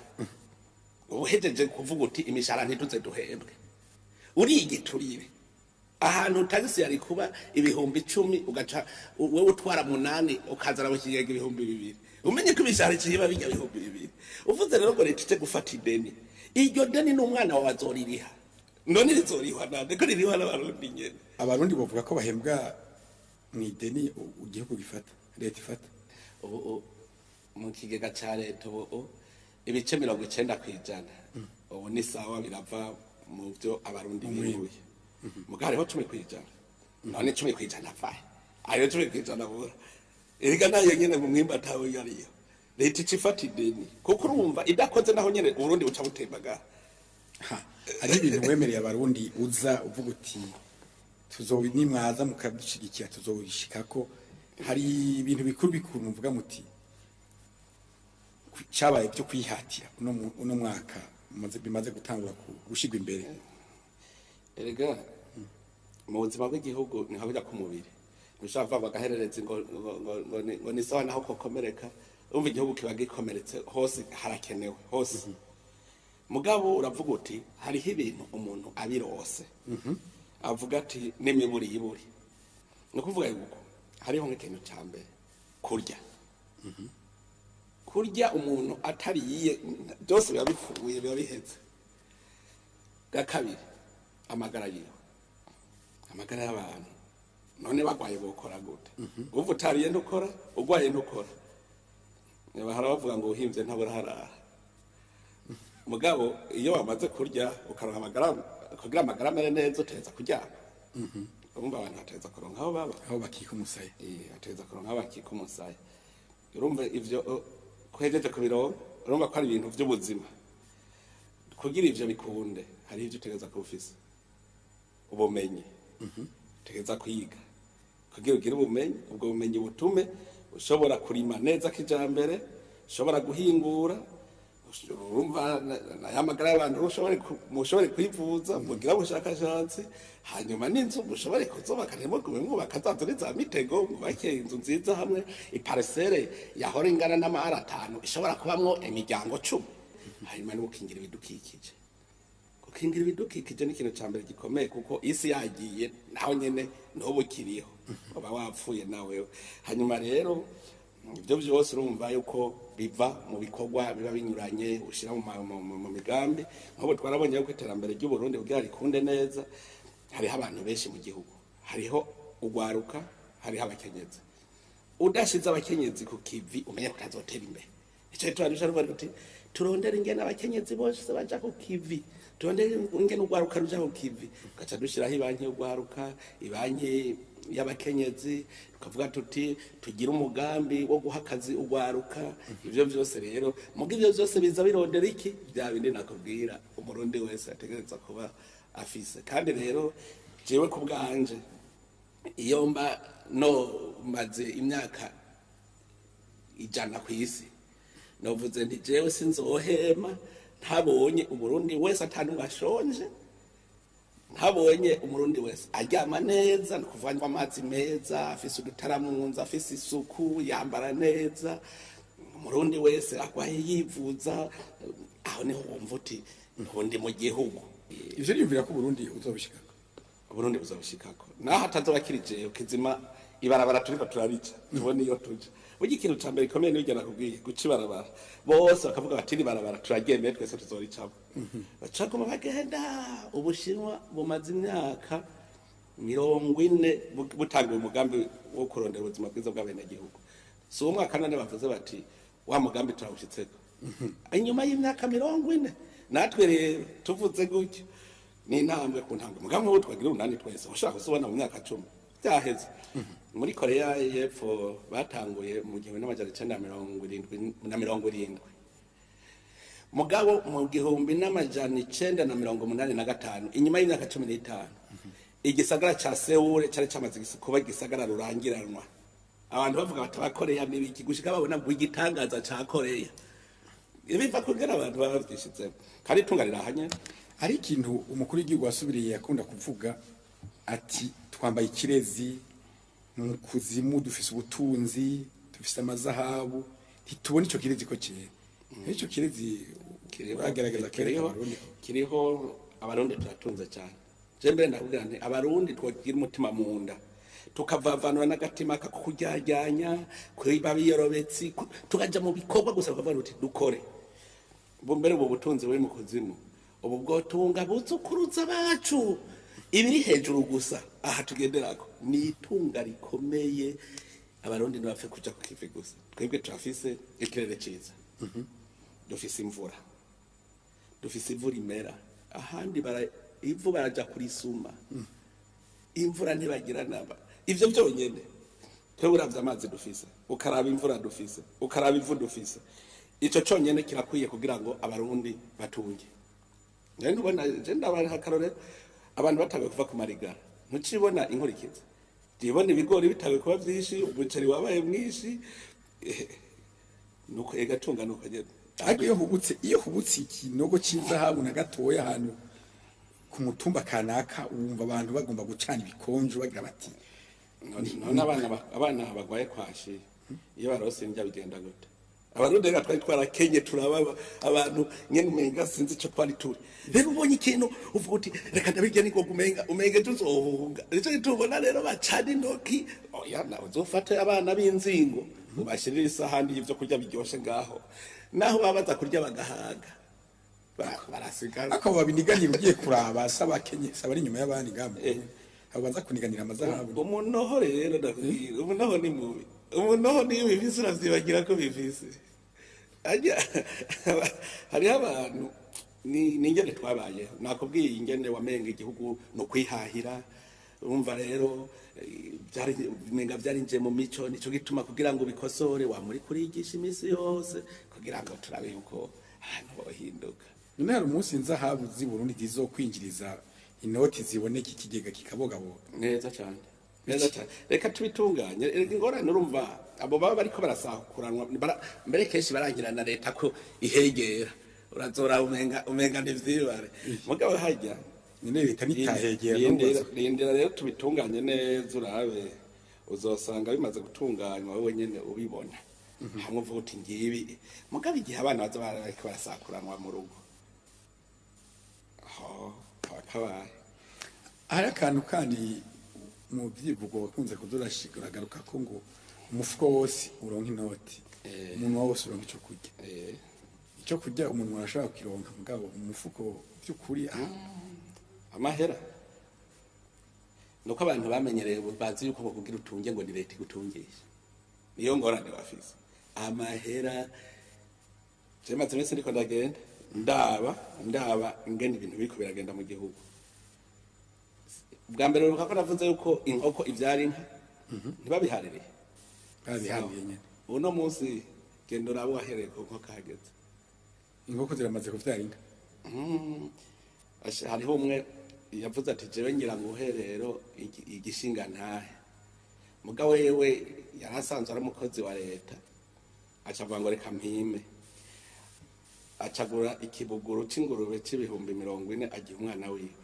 S3: uhejeje kuvuga uti imishahara ntituze duhembwe, urigiturire ahantu tagisi yari kuba 10,000, ugaca wewe utwara 8, ukazana mu kigega 2000, umenye ko imishahara iciye bijya 2000. Uvuze rero ngo leta ije gufata ideni, iryo deni n'umwana wawe azoririha. None rizorihwa nande, ko ririhwa n'Abarundi nyene?
S2: Abarundi bavuga ko bahembwa mu ideni igihugu gifata, leta ifata.
S3: Ubu mu kigega ca leta, ubu ibice 90% ubu ni sawa, birava mu byo Abarundi bibuye. Mugabo hariho 10%. None 10% avahe? Ayo 10% bura erega nayo nyene mu mwimba atawe yariyo. Leta ica ifata ideni, kuko urumva idakoze naho nyene Uburundi buca butembagara.
S2: Ha, hari ibintu wemereye Abarundi uza uvuga uti tuzobi nimwaza mukadushigikira tuzobishikako. Hari ibintu bikuru bikuru muvuga muti cyabaye byo kwihatira uno mwaka bimaze gutangura gushigwa imbere?
S3: Erega mu buzima bw'igihugu ni nka ku mubiri, ntushobora kuvuga ngo agahererezi ngo ni sawa naho kokomereka. Urumva igihugu kiba gikomeretse hose, harakenewe hose. Mugabo uravuga uti hariho ibintu umuntu abirose avuga ati n'imiburi yiburi. Ni ukuvuga yuko hariho nk'ikintu cya mbere, kurya. Kurya, umuntu atariye byose biba bipfuye, biba biheze. Bwa kabiri, amagara yiwe, amagara y'abantu. None bagwaye bokora gute? Uva utariye ntukora, ugwaye ntukora. Bahora bavuga ngo uhimvye ntabura harara. Mugabo iyo wamaze kurya ukaronka amagara, kugira amagara amere neza uteza kuryama. Urumva abantu bateza kuronka aho baba,
S2: aho bakika umusaya.
S3: Bateza kuronka aho bakika umusaya. Urumva ivyo kuhejeje kubironka, urumva ko ari ibintu vy'ubuzima. Kugira ivyo bikunde, hari ivyo utegereza kuba ufise ubumenyi, utegereza kwiga. Kugira ugire ubumenyi, ubwo bumenyi butume ushobora kurima neza kijambere, ushobora guhingura, urumva n'amagara y'abantu, mushobore kwivuza, mugira ubushakashatsi, hanyuma n'inzu mushobore kuzubaka, ntimugume mwubaka za nzu za mitego, mwubake inzu nziza hamwe iparcelle yahora ingana n'amahara 5 ishobora kubamwo imiryango 10. Hanyuma no gukingira ibidukikije. Gukingira ibidukikije ni ikintu ca mbere gikomeye, kuko isi yagiye naho nyene ntuba ukiriho, uba wapfuye nawewe. Hanyuma rero ibyo byose urumva yuko biva mu bikorwa biba binyuranye ushyira mu migambi. Nk'ubu twarabonye yuko iterambere ry'u Burundi kugira rikunde neza, hariho abantu benshi mu gihugu, hariho ugwaruka, hariho abakenyezi. Udashize abakenyezi ku kivi, umenye ko utazotera imbere. Icyo gituma duca ruvuga tuti turondere ingene abakenyezi bose baja ku kivi, turondere ingene ugwaruka ruja ku kivi, tugaca dushiraho ibanki y'ugwaruka, ibanki y'abakenyezi, tukavuga tuti tugire umugambi wo guha akazi ugwaruka. Ivyo vyose rero, muga ivyo vyose biza birondera iki? Vya bindi nakubwira umurundi wese ategereza kuba afise. Kandi rero jewe ku bwanje, iyo mba no maze imyaka 100 ku isi, novuze nti jewe sinzohema ntabonye umurundi wese atanumwe ashonje, ntabonye umurundi wese aryama neza, ni ukuvuga anywa amazi meza, afise udutara mu nzu, afise isuku, yambara neza, umurundi wese agwaye yivuza. Aho niho wumva uti ntundi mu gihugu.
S2: Ivyo niyumvira ko Burundi uzobishikako.
S3: Uburundi buzobishikako, naho atazoba kiri jewe kizima. Ibarabara turiko turarica, tubone iyo tuja. Burya ikintu ca mbere gikomeye n'ibyo nakubwiye, guca ibarabara, bose bakavuga bati iri barabara turaryemeye, twese tuzoricamo. Bacaguma bagenda. Ubushinwa bumaze imyaka 40 butanguye umugambi wo kurondera ubuzima bwiza bw'abenegihugu. Si umwaka nane bavuze bati wa mugambi turawushitseko, inyuma y'imyaka 40. Natwe rero tuvuze gutyo, ni intambwe ku ntambwe. Mugambi nk'ubu twagira urunani twese, ushaka kuzobona mu myaka 10 byaheze. Muri Korea y'Epfo batanguye mu 1970, mugabo mu 1985, inyuma y'imyaka 15, igisagara ca Seoul cari camaze kuba igisagara rurangiranwa. Abantu bavuga bati abakoreya n'ibiki, gushika babona ngo igitangaza ca Korea ibiva kugira abantu baba bavyishizemo, kandi itunga rirahanye.
S2: Hari ikintu umukuru w'igihugu wasubiriye yakunda kuvuga ati twambaye ikirezi mu kuzimu, dufise ubutunzi, dufise amazahabu, ntitubona ico kirezi ko cyera. Ico kirezi uragerageza kwereka
S3: Kiriho.
S2: abarundi.
S3: Kiriho. Abarundi turatunze cyane. Je mbere ndakubwira nti abarundi twogira umutima mu nda, tukavavanura n'agatima kakuryajyanya kwiba biyorobetsi, tukaja mu bikorwa gusa, tukavuga uti dukore. Ubu mbere ubu butunzi buri mu kuzimu, ubu bwotunga buzukuruza bacu. Ibiri hejuru gusa aha tugenderako ni itunga rikomeye. Abarundi ntibapfe kuja ku kivi gusa. Twebwe turafise ikirere ciza, dufise imvura, dufise ivu rimera. Ahandi ivu baraja kurisuma, imvura ntibagira naba. Ivyo byonyene, twebwe uravye amazi dufise, ukaraba imvura dufise, ukaraba ivu dufise, ico conyene kirakwiye kugira ngo abarundi batunge. Nari ntubona je ndabaha akarorero, abantu batanguye kuva ku marigara, ntucibona inkurikizi? Ndibona ibigori bitawe kuba vyinshi, umuceri wabaye mwinshi. Nuko egatunga nuko nyene.
S2: Ariko iyo hubutse ikinogo cy'izahabu na gatoya ahantu ku mutumba kanaka, wumva abantu bagomba gucana ibikonjo bagira bati
S3: None abana bagwaye kwashi, iyo barose indya bigenda gute? Abarundi rero twari twarakenye, turababa abantu nyene, umenga sinzi ico twari turi. Rero ubonye ikintu uvuga uti reka ndabirya, niko umenga ejo uzohunga. Nico gituma rero bacana intoki. Oya, nawe uzofate abana b'inzingo ubashirire isahani y'ivyo kurya biryoshe ngaho, naho baba baza kurya bagahaga. Barasigara.
S2: Ariko abo babiniganira, ugiye kuraba saba abakenye, saba ari inyuma y'abandi ngamo, abo baza kuniganira amazahabu.
S3: Umunoho rero ndakubwira, umunoho ni mubi. Umunoho niyo bifise uravyibagira ko bifise. Ajya hariho abantu ni ingene twabayeho. Nakubwiye ingene wamenga igihugu no kwihahira. Urumva rero byari menga byarinjiye mu mico. Nico gituma kugira ngo bikosore wamuri kurigisha iminsi yose, kugira ngo turabe yuko ahantu bohinduka.
S2: None hari umunsi inzahabu z'i Burundi zizokwinjiriza inoti ziboneka, ikigega kikabogaboga?
S3: Neza cyane. Neza cyane, reka tubitunganye. Erega ingorane, urumva abo baba bariko barasakuranwa, mbere kenshi barangira na leta ko ihegera, urazora umenga ntivyibare, mugabo harya
S2: Nyine leta nitahegera.
S3: Rindira rero tubitunganye neza, urabe uzosanga bimaze gutunganywa wowe nyene ubibona, hamwe uvuga uti ngibi. Mugabo igihe abana baza bariko barasakuranwa mu rugo, aho kaba kabaye.
S2: Hari akantu kandi mu byivugo wakunze kuzurashika uragaruka ko ngo umufuko wose uronka inoti, umunwa wose uronka ico kurya. Ico kurya umuntu arashobora kukironka, mugabo umufuko by'ukuri aha
S3: Amahera nuko abantu bamenyereye, bazi yuko bakubwira utunge ngo ni leta igutungisha, niyo ngorane bafise. Amahera, je maze iminsi ndiko ndagenda ndaba ingene ibintu biriko biragenda mu gihugu. Bwa mbere uribuka ko navuze yuko inkoko ivyara inka, ntibabihaririye?
S2: Babihabiye nyene.
S3: Uno munsi genda urabe wahereye ku nkoko hageze.
S2: Inkoko ziramaze kuvyara inka.
S3: Hariho umwe yavuze ati jewe ngira nguhe rero igishinga ntahe, mugabo wewe yari asanzwe ari umukozi wa leta, aca avuga ngo reka mpime, acagura ikibuguru c'ingurube c'40,000, agiha umwana wiwe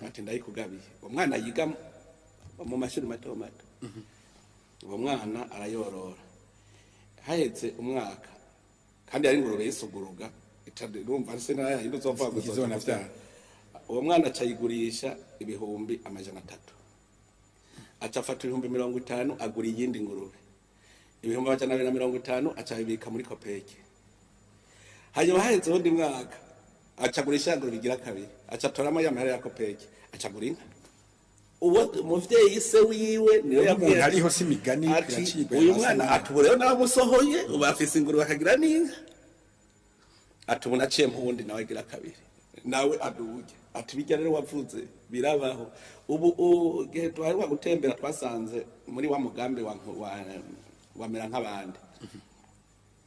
S3: ati ndayikugabiye. Uwo mwana yiga mu mashuri mato mato. Uwo mwana arayorora, haheze umwaka, kandi yari ingurube y'isuguruga, urumva se nayindi uzovuga ngo
S2: Izona vyara.
S3: Uwo mwana aca ayigurisha 300,000, aca afata 50,000 agura iyindi ngurube, 250,000 aca abibika muri COOPEC. Hanyuma haheze uwundi mwaka, aca agurisha ya ngurube igira kabiri, aca atoramo ya mahera ya COOPEC, aca agura inka. Uwo muvyeyi, se wiwe, niwe
S2: Umuntu
S3: yabwiye
S2: hariho si imigani
S3: ati
S2: iracibwa.
S3: Uyu mwana, ati ubu rero naramusohoye, ubu afise ingurube akagira n'inka. Ati ubu naciye mpuwundi nawe agira kabiri, nawe aduge. Ati bijya rero wavuze birabaho. Ubu igihe duheruka gutembera, twasanze muri wa mugambi wa wamera nk'abandi,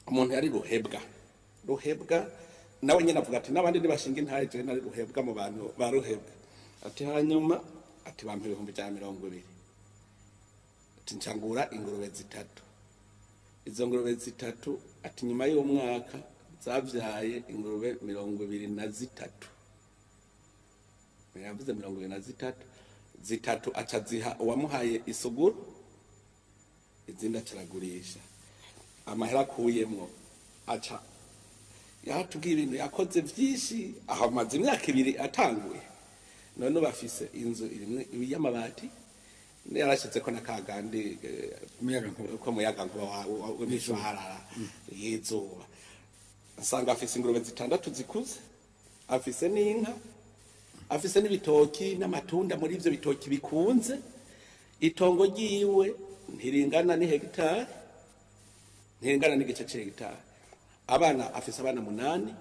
S3: umuntu yari ruhebwa, ruhebwa nawe nyine avuga ati n'abandi ntibashinga intahe, jewe nari ruhebwa mu bantu ba ruhebwa. Ati hanyuma ati bampa 120,000, ati ncangura ingurube zitatu. Izo ngurube zitatu, ati nyuma y'umwaka zavyaye ingurube 23. Yavuze 23, zitatu aca ziha uwamuhaye isuguru, izindi acaragurisha. Amahera akuyemwo aca yaratubwiye ibintu yakoze vyinshi. Aho amaze imyaka 2 atanguye, none ubu afise inzu irimwe y'amabati, yarashizeko na kagandi
S2: Umuyagankuba.
S3: Ko muyagankuba w'imishwarara y'izuba. Asanga afise ingurube zitandatu zikuze, afise n'inka, afise n'ibitoki n'amatunda. Muri ivyo bitoki bikunze, itongo ryiwe ntiringana ni hegitari, ntiringana n'igice c'hegitari. Abana, afise abana munani,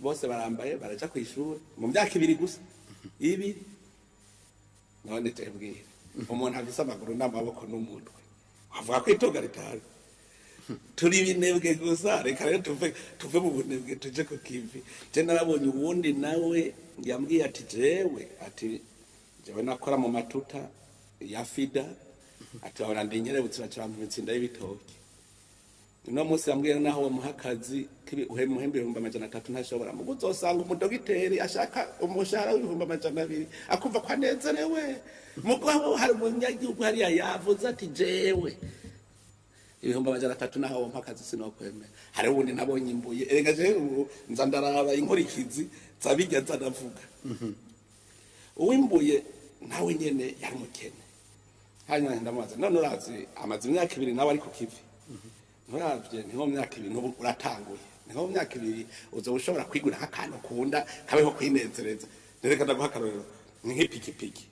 S3: bose barambaye, baraja kw'ishuri, mu myaka 2 gusa, ibiri. None tebwira umuntu afise amaguru n'amaboko n'umutwe avuga ko itunga ritari, turi ibinebwe gusa. Reka rero tuve mu bunebwe tuje ku kivi. Je narabonye uwundi nawe yambwiye ati jewe, ati jewe nakora mu matuta ya FIDA, ati babona ndi nkerebutse, baca bampa imitsinda y'ibitoki. Uno munsi yambwiye naho bamuha akazi muhembe 300,000 ntashobora. Mugo uzosanga umudogiteri ashaka umushahara w'200,000 akumva ko anezerewe. Mugabo hari umunyagihugu hariya yavuze ati jewe 300,000 naho wampa akazi sinokwemera. Hari uwundi nabonye imbuye. Erega jewe ubu nza ndaraba inkurikizi zabijya nza ndavuga. Uwimbuye nawe nyene yari umukene. Hanyuma ndamubaza, none urazi amaze imyaka 2 nawe ari ku kivi, nturavye ni nko mu myaka 2 n'ubu uratanguye, ni nko mu myaka 2 uzoba ushobora kwigura nk'akantu ukunda kabeho kwinezereza? Reka ndaguha akarorero, ni nk'ipikipiki.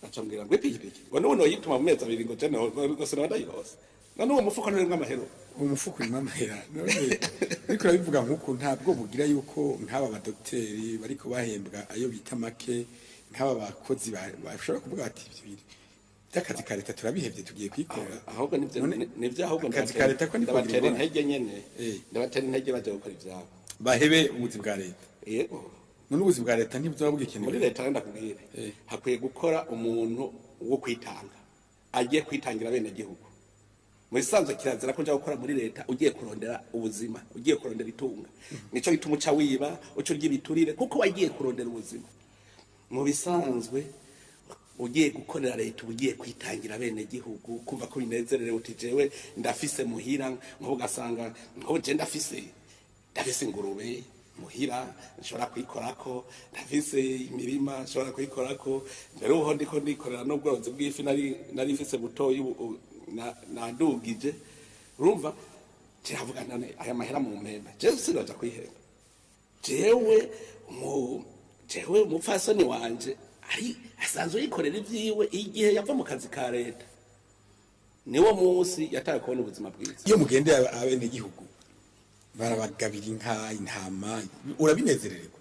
S3: Acambwira ngo ipikipiki, ngo n'ubu noyituma mu mezi 2, ngo je ngo sinaba ndayirose. None uwo mufuko nturimwo amahero?
S2: Uwo mufuko urimo amahera. None ariko urabivuga nk'uko ntabwo bugira yuko nk'aba badogiteri bariko bahembwa ayo bita make, nk'aba bakozi bashobora kuvuga bati ibyo bintu by'akazi ka leta turabihevye, tugiye kwikorera?
S3: Ahubwo nivyo. Nivyo, ahubwo
S2: Akazi ka leta ko niko
S3: ndabatera
S2: bibona.
S3: intege nyene. Ndabatera intege baje gukora ivyabo.
S2: Bahebe ubuzi bwa leta?
S3: Yego.
S2: None ubuzi bwa leta ntibuzoba bugikenewe?
S3: Muri leta, ndakubwire, hakwiye gukora umuntu wo kwitanga. agiye kwitangira bene gihugu. Mu bisanzwe kirazira ko nja gukora muri leta ugiye kurondera ubuzima, ugiye kurondera itunga. Nico gituma uca wiba, uca urya ibiturire, kuko wagiye kurondera ubuzima. Mu bisanzwe ugiye gukorera leta ugiye kwitangira bene gihugu, kumva ko binezerewe uti jewe ndafise muhira, nko ugasanga nko je ndafise ingurube muhira nshobora kuyikorako, ndafise imirima nshobora kuyikorako, mbere uho ndiko ndikorera n'ubworozi bw'ifi nari mfise butoyi nandugije. Urumva kiravuga none aya mahera mu mpembe jewe sinoja kuyihemba, jewe umupfasoni wanje ari asanzwe yikorera ivyiwe. Igihe yava mu kazi ka leta niwo munsi yataye kubona ubuzima bwiza.
S2: Iyo mugendeye abene gihugu barabagabira inka, intama, urabinezererwa?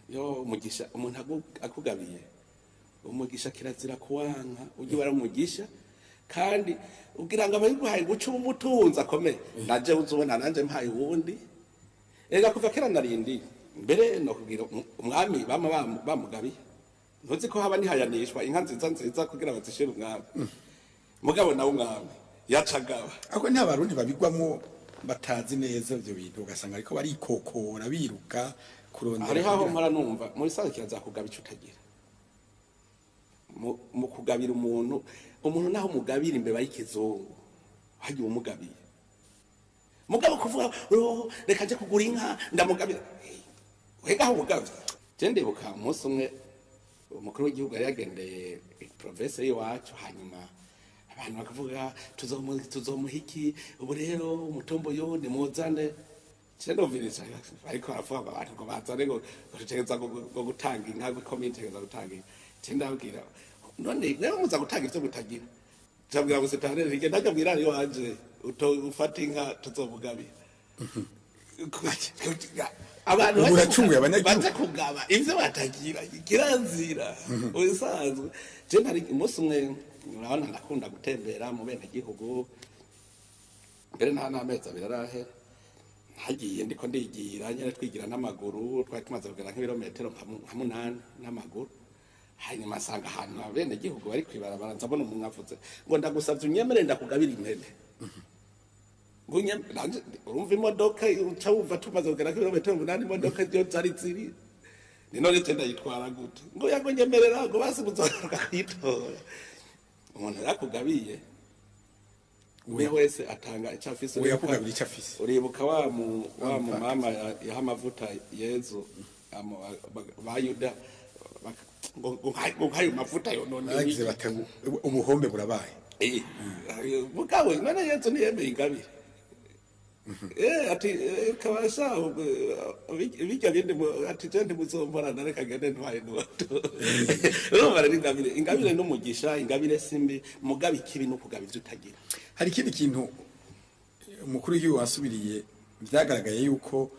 S3: Yo umugisha umuntu akugabiye umugisha kirazira kuwanka, ujye waramugisha kandi ugira ngo abayiguhaye guca umutunzi akomeye. Naje uzubona nanje mpaye uwundi. Ega kuva kera narindi mbere no kugira umwami bama bamugabiye, ntuzi ko haba nihayanishwa inka nziza nziza kugira bazishire umwami, mugabo nawe umwami yacagaba.
S2: Ako nta barundi babigwamo batazi neza ibyo bintu, ugasanga ariko barikokora biruka kurondera.
S3: Hariho aho mpora numva muri saza kiraza kugaba ico utagira. Mu kugabira umuntu naho mugabira imbeba y'ikizungu hagiye umugabiye, mugabo kuvuga reka nje kugura inka ndamugabira, wega aho mugabye. Je ndibuka umunsi umwe umukuru w'igihugu yari yagendeye province y'iwacu, hanyuma abantu bakavuga tuzomuha iki ubu rero umutumbo yo nimuzane. Cendoviriza ariko aravuga abantu ngo bazane ngo tutegereza ngo gutanga inka, ngo komite itegereza gutanga inka. Cendabwira none rero muza gutanga ivyo mutagira, ndabwira ngo sitane rige ndakabwira ari wanje ufata inka tuzomugabira. Abantu
S2: uracunguye abanyagihugu
S3: baza kugaba ivyo batagira kirazira ubisanzwe. Je ntari umunsi umwe urabona ndakunda gutembera mu bene gihugu, mbere nta n'amezi abiri arahera hagiye ndiko ndigira nyene twigira n'amaguru, twari tumaze kugera nk'ibirometero nka 8 n'amaguru. Hanyuma asanga ahantu abene gihugu bari kwibarabara, nzabona umuntu avuze ngo ndagusavye unyemere ndakugabira impene. Urumva imodoka uca wumva tumaze kugera nk'ibirometero 8 imodoka yo zari ziri ni none je ndayitwara gute? Ngo yago nyemerera ngo basi muzogaruka kuyitora. Umuntu yakugabiye we wese atanga icyo afise,
S2: yakugabira icyo afise.
S3: Uribuka wa mu mama yaha amavuta Yezu ba Yuda ngo nkayo mavuta yo none
S2: bagize bati ubuhombe burabaye.
S3: Mugabo none Yezu ntiyemeye ingabire. Ati kabasha bijya bindi ati je ntimuzomporana reka ngende ntwaye n'uwato. Urumva rero ingabire n'umugisha, ingabire simbi, mugabo ikibi no kugaba ivyo utagira.
S2: Hari ikindi kintu umukuru w'igihugu wasubiriye vyagaragaye yuko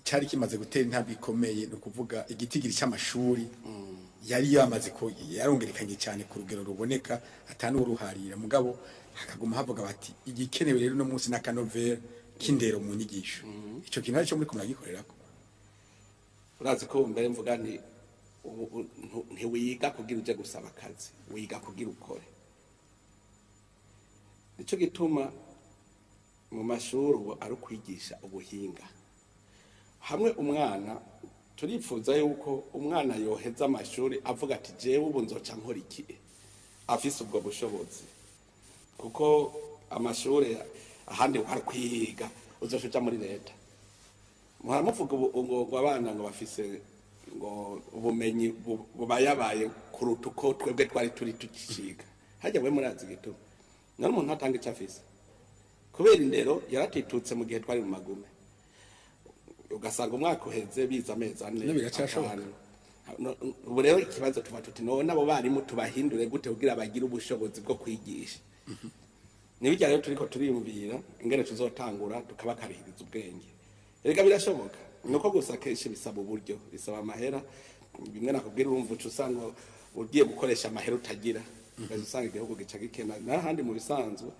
S2: cyari kimaze gutera intambwe ikomeye, ni ukuvuga igitigiri cy'amashuri yari yamaze ko yarongerekanye cyane ku rugero ruboneka atanuruharira, mugabo hakaguma havuga bati igikenewe rero no munsi n'akanovera k'indero mu nyigisho. Ico kintu aricyo muri kumuragikorerako.
S3: Urazi ko mbere mvuga nti ntiwiga kugira uje gusaba akazi, wiga kugira ukore. Nico gituma mu mashuri ubu ari ukwigisha ubuhinga. Hamwe umwana turifuza yuko umwana yoheza amashuri avuga ati jewe ubu nzoca nkora iki, afise ubwo bushobozi. Kuko amashuri ahandi hari kwiga uzoca muri leta. Muharamuvuga ngo abana ngo bafise ngo ubumenyi bubayabaye kuruta uko twebwe twari turi tukiciga. Hajya we murazi gituma none umuntu atanga icyo afise kubera indero yaratitutse mu gihe twari mu magume, ugasanga umwaka uheze biza amezi ane. Ubu rero ikibazo tuba tuti none abo barimu tubahindure gute kugira bagire ubushobozi bwo kwigisha. Nibijya rero turiko turiyumvira ingene tuzotangura tukabakarihiriza ubwenge. Erega birashoboka, nuko gusa kenshi bisaba uburyo, bisaba amahera. Bimwe nakubwira urumva uca usanga ugiye gukoresha amahera utagira, ugaca usanga igihugu gica gikena. N'ahandi mu bisanzwe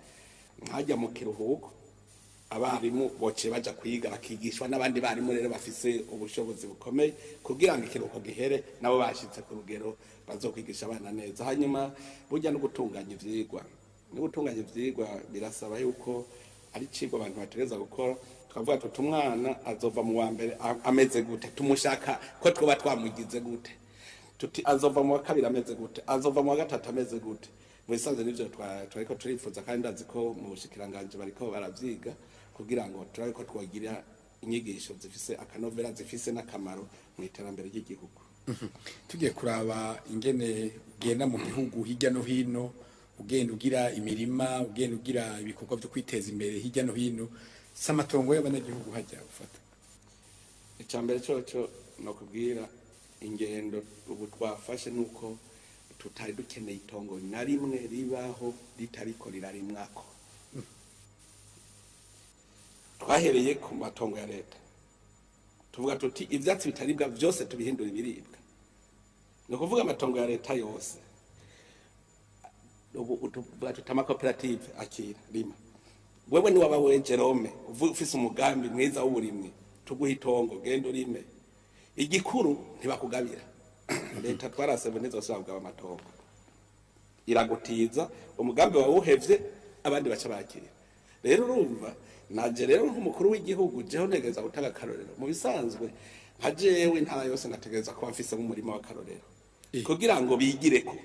S3: nkajya mu kiruhuko Abarimu boce baja kwiga bakigishwa n'abandi barimu rero bafise ubushobozi bukomeye kugira ngo ikiruhuko gihere nabo bashitse ku rugero bazokwigisha abana neza. Hanyuma burya no gutunganya ivyigwa, no gutunganya ivyigwa birasaba yuko ari cigwa abantu bategereza gukora. Tukavuga tuti umwana azova mu wa mbere ameze gute, tumushaka ko twoba twamugize gute, tuti azova mu wa kabiri ameze gute, azova mu wa gatatu ameze gute. Mu bisanzwe nivyo twariko turifuza, kandi ndazi ko mu bushikiranganji bariko baravyiga kugira ngo turabe ko twogira inyigisho zifise akanovera, zifise n'akamaro mu iterambere ry'igihugu.
S2: Tugiye kuraba ingene ugenda mu gihugu hirya no hino, ugenda ugira imirima, ugenda ugira ibikorwa byo kwiteza imbere hirya no hino, si amatongo y'abanyagihugu hajya ufata?
S3: Icambere coco nokubwira ingendo ubu twafashe nuko tutari dukeneye itongo na rimwe ribaho ritariko rirarimwako. Twahereye ku matongo ya leta, tuvuga tuti ivyatsi bitaribwa vyose tubihindura ibiribwa. Ni ukuvuga amatongo ya leta yose ubu tuvuga tuti amakoperative akira rima, wewe ni waba we Jerome ufise umugambi mwiza w'uburimyi, tuguha itongo genda urime. Igikuru ntibakugabira leta, twarasebe ntizosubira kugaba amatongo, iragutiza umugambi wawe uhevye abandi baca bakira. Rero urumva naje rero nk'umukuru w'igihugu jeho ntegereza gutanga akarorero. Mu bisanzwe nka jewe intara yose nategereza kuba mfise nk'umurima w'akarorero kugira ngo bigireko,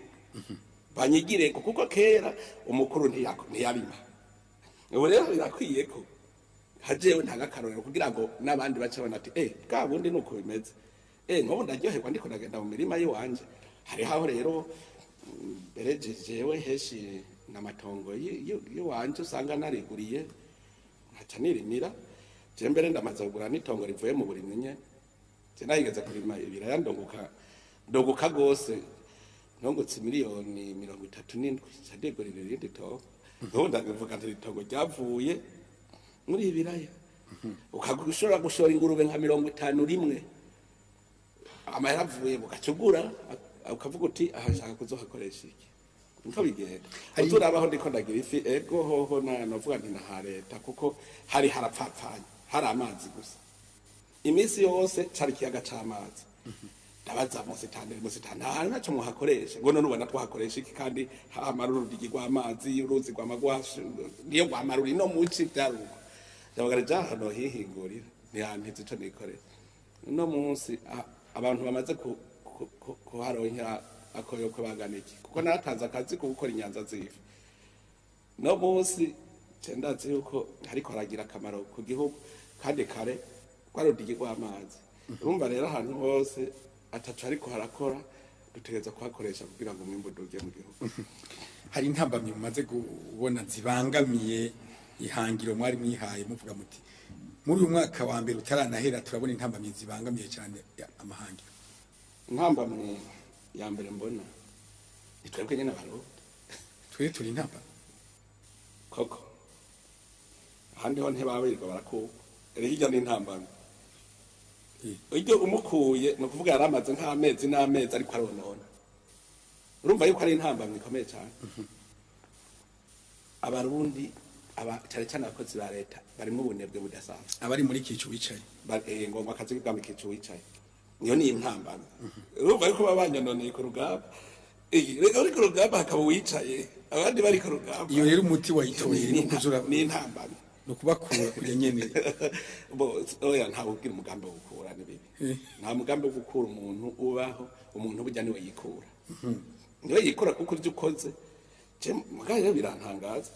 S3: banyigireko, kuko kera umukuru ntiyarima. Ubu rero birakwiye ko hajewe ntanga akarorero kugira ngo n'abandi bace babona ati bwa bundi nuko bimeze. Nk'ubu ndaryoherwa ndiko ndagenda mu mirima y'iwanje. Hariho aho rero mbere jewe heshi n'amatongo y'iwanje usanga nariguriye nkaca nirimira. Je mbere ndamaze kugura n'itongo rivuye mu burimyi nyene. Je nahigeze kurima ibiraya ndunguka gose, nungutse 37 miliyoni, nca ndigurira irindi tongo. Ubu ndavuga nti itongo ryavuye muri ibiraya, ushobora gushora ingurube nka 50 rimwe, amahera avuye ugacugura ukavuga uti aha nshaka kuzohakoresha iki. Niko bigenda. Uzurabaho ndiko ndagira ifi, ego hoho novuga nti naha leta, kuko hari harapfapfanye, hari amazi gusa iminsi yose, cari ikiyaga c'amazi. Ndabaza musitani, musitani nta hantu naco muhakoresha, ngo none ubona twahakoresha iki kandi hamara urudigi rw'amazi, uruzi rw'amagwashu niyo rwamara uri no muci vyaruko. Ndavuga rero hano hihingurira ntihantize ico nikorera. Uno munsi abantu bamaze kuharonkera akoyokwe bangana iki, kuko naratanze akazi ko gukora inyanza z'ifi. No munsi ndazi yuko hariko haragira akamaro ku gihugu, kandi kare rwarudigi rw'amazi. Urumva rero ahantu hose ataco ariko harakora dutegereza kuhakoresha kugira ngo umwimbu uduge mu gihugu.
S2: Hari intambamyi mumaze kubona zibangamiye ihangiro mwari mwihaye, muvuga muti muri uyu mwaka wa mbere utaranahera turabona intambamyi zibangamiye cyane amahangiro?
S3: Intambamyi ya mbere mbona ni twebwe nyene Abarundi.
S2: Twe turi intambamyi?
S3: Koko ahandi ho ntibabirirwa barakuka, rero hirya ni intambamyi. Iryo umukuye ni ukuvuga yari amaze nk'amezi n'amezi ariko aronona, urumva yuko ari intambamyi ikomeye cyane. Abarundi aba cyane cyane abakozi ba leta barimwo ubunebwe budasanzwe.
S2: Abari muri kicu wicaye.
S3: Ngomba akazi k'ubwami kicu wicaye, niyo ni intambamyi. Urumva yuko baba banyononeye ku rugamba. Reka uri ku rugamba hakaba uwicaye abandi bari ku rugamba.
S2: Iyo rero umuti wayitoye ni ukuzura?
S3: Ni intambamyi.
S2: Ni ukubakura kujya nyene?
S3: Bo oya, ntawe ugira umugambi wo gukura, ni bibi. Nta mugambi wo gukura umuntu ubaho. Umuntu burya niwe yikura, niwe yikura, kuko ibyo ukoze je mugabo rero birantangaza.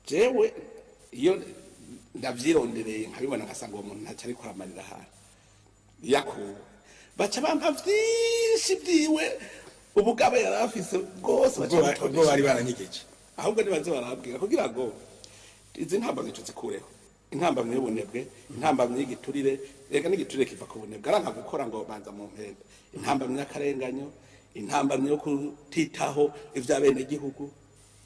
S3: Jewe iyo ndavyirondereye nkabibona ngasanga uwo muntu ntacyo ariko aramarira ahantu yakuwe, baca bampa vyinshi vyiwe, ubugabo yari afise bwose baca
S2: ubwo bari baranyegeje.
S3: Ahubwo nibaze barabwira kugira ngo izi ntambamyi tuzikureho: intambamyi y'ubunebwe, intambamyi y'igiturire. Reka n'igiturire kiva ku bunebwe, aranka gukora ngo banza mu mpenda. Intambamyi y'akarenganyo, intambamyi yo kutitaho ivy'abenegihugu,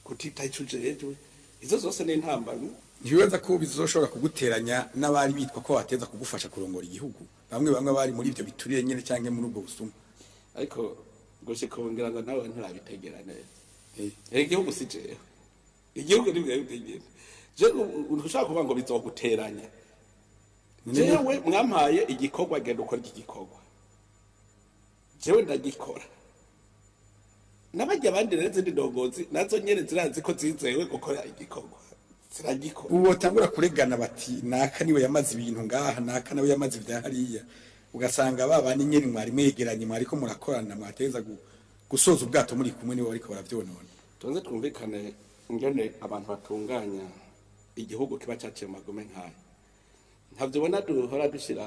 S3: kutitaho ico ujejwe, izo zose ni intambamyi.
S2: Ntibibaza ko bizoshobora kuguteranya n'abari bitwa ko bateza kugufasha kurongora igihugu, bamwe bamwe bari muri ibyo biturire nyene canke muri ubwo busuma?
S3: Ariko gushika ubu ngira ngo nawe nturabitegera neza. Igihugu si jewe, igihugu ni bwe bitegera. Je ushaka kuvuga ngo bizoguteranya. Jewe mwampaye igikorwa, genda ukora iki gikorwa, jewe ndagikora. N'abajya abandi rero izindi ndongozi nazo nyene zirazi ko zizewe gukora igikorwa, ziragikora.
S2: Ubu botangura kuregana bati naka niwe yamaze ibintu ngaha, naka nawe yamaze ibya hariya, ugasanga ba bandi nyene mwari mwegeranye, mwariko murakorana, mwateza gusoza ubwato muri kumwe, nibo bariko baravyonona.
S3: Tuze twumvikane ingene abantu batunganya igihugu kiba caciye mu magume nk'aya. Ntabyo ubona duhora dushira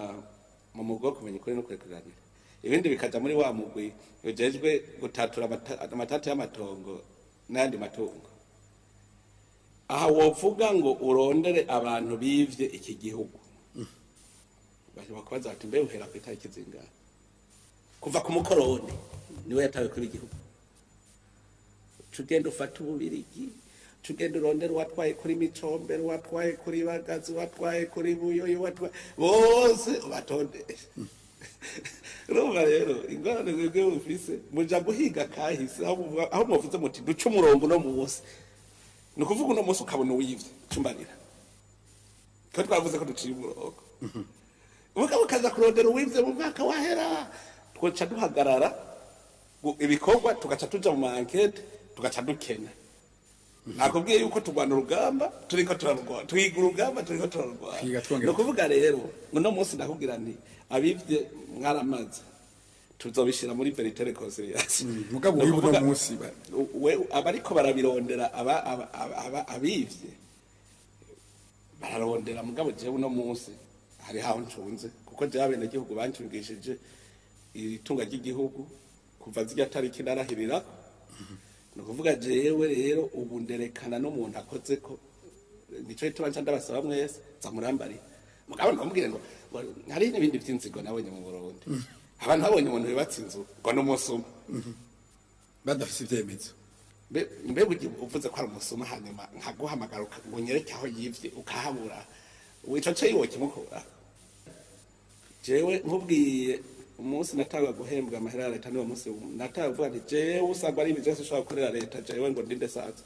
S3: mu mugwi wo kumenya ukuri no kurekuranira, ibindi bikaja muri wa mugwi ujejwe gutatura amatati y'amatongo n'ayandi matungo. Aha wovuga ngo urondere abantu bivye iki gihugu, bakubaza bati mbe uhera ku itariki zingahe? Kuva ku mukoroni niwe yatawe kuri igihugu, tugenda ufata ububirigi, tugenda urondera uwatwaye kuri Micombero, uwatwaye kuri Bagazi, uwatwaye kuri Buyoyi, uwatwaye bose ubatondeshe. Urumva rero ingorane mwebwe mufise, muja guhiga kahise aho muvuze muti duce umurongo uno munsi, ni ukuvuga uno munsi ukabona uwivye cumbarira ko twavuze ko duciye umurongo, mugabo ukaza kurondera uwivye mu mwaka wahera, twoca duhagarara ibikorwa, tugaca tuja mu ma enquêtes, tugaca dukena. Nakubwiye yuko turwana urugamba turiko turarwana, twiga urugamba turiko turarwana.
S2: Twiga twongera.
S3: Ni ukuvuga rero uno munsi ndakubwira nti abivye mwaramaze, tuzobishira muri vérité réconciliation.
S2: Mugabo
S3: Ni
S2: wiba uno
S3: ukuvuga,
S2: munsi
S3: we abariko barabirondera abivye bararondera, mugabo jewe uno munsi hari aho ncunze, kuko jewe abenegihugu bancungishije itunga ry'igihugu kuva zirya tariki narahirirako. Ni ukuvuga jewe rero ubu nderekana n'umuntu akoze ko, nico gituma nca ndabasaba mwese zamurambarira. Mugabo ndamubwire ngo hari n'ibindi vy'inzigo nabonye mu Burundi, abantu babonye umuntu yubatse inzu ngo n'umusuma.
S2: Badafise ivyemezo.
S3: Mbe burya uvuze ko ari umusuma, hanyuma nkaguhamagara ngo unyereke aho yivye ukahabura, ico co yiwe kimukura? Jewe nkubwiye umunsi natanga guhembwa amahera ya leta, niwo munsi natanga kuvuga nti jewe usanga ari ibintu vyose ushobora gukorera leta, jewe ngo ndinde saza,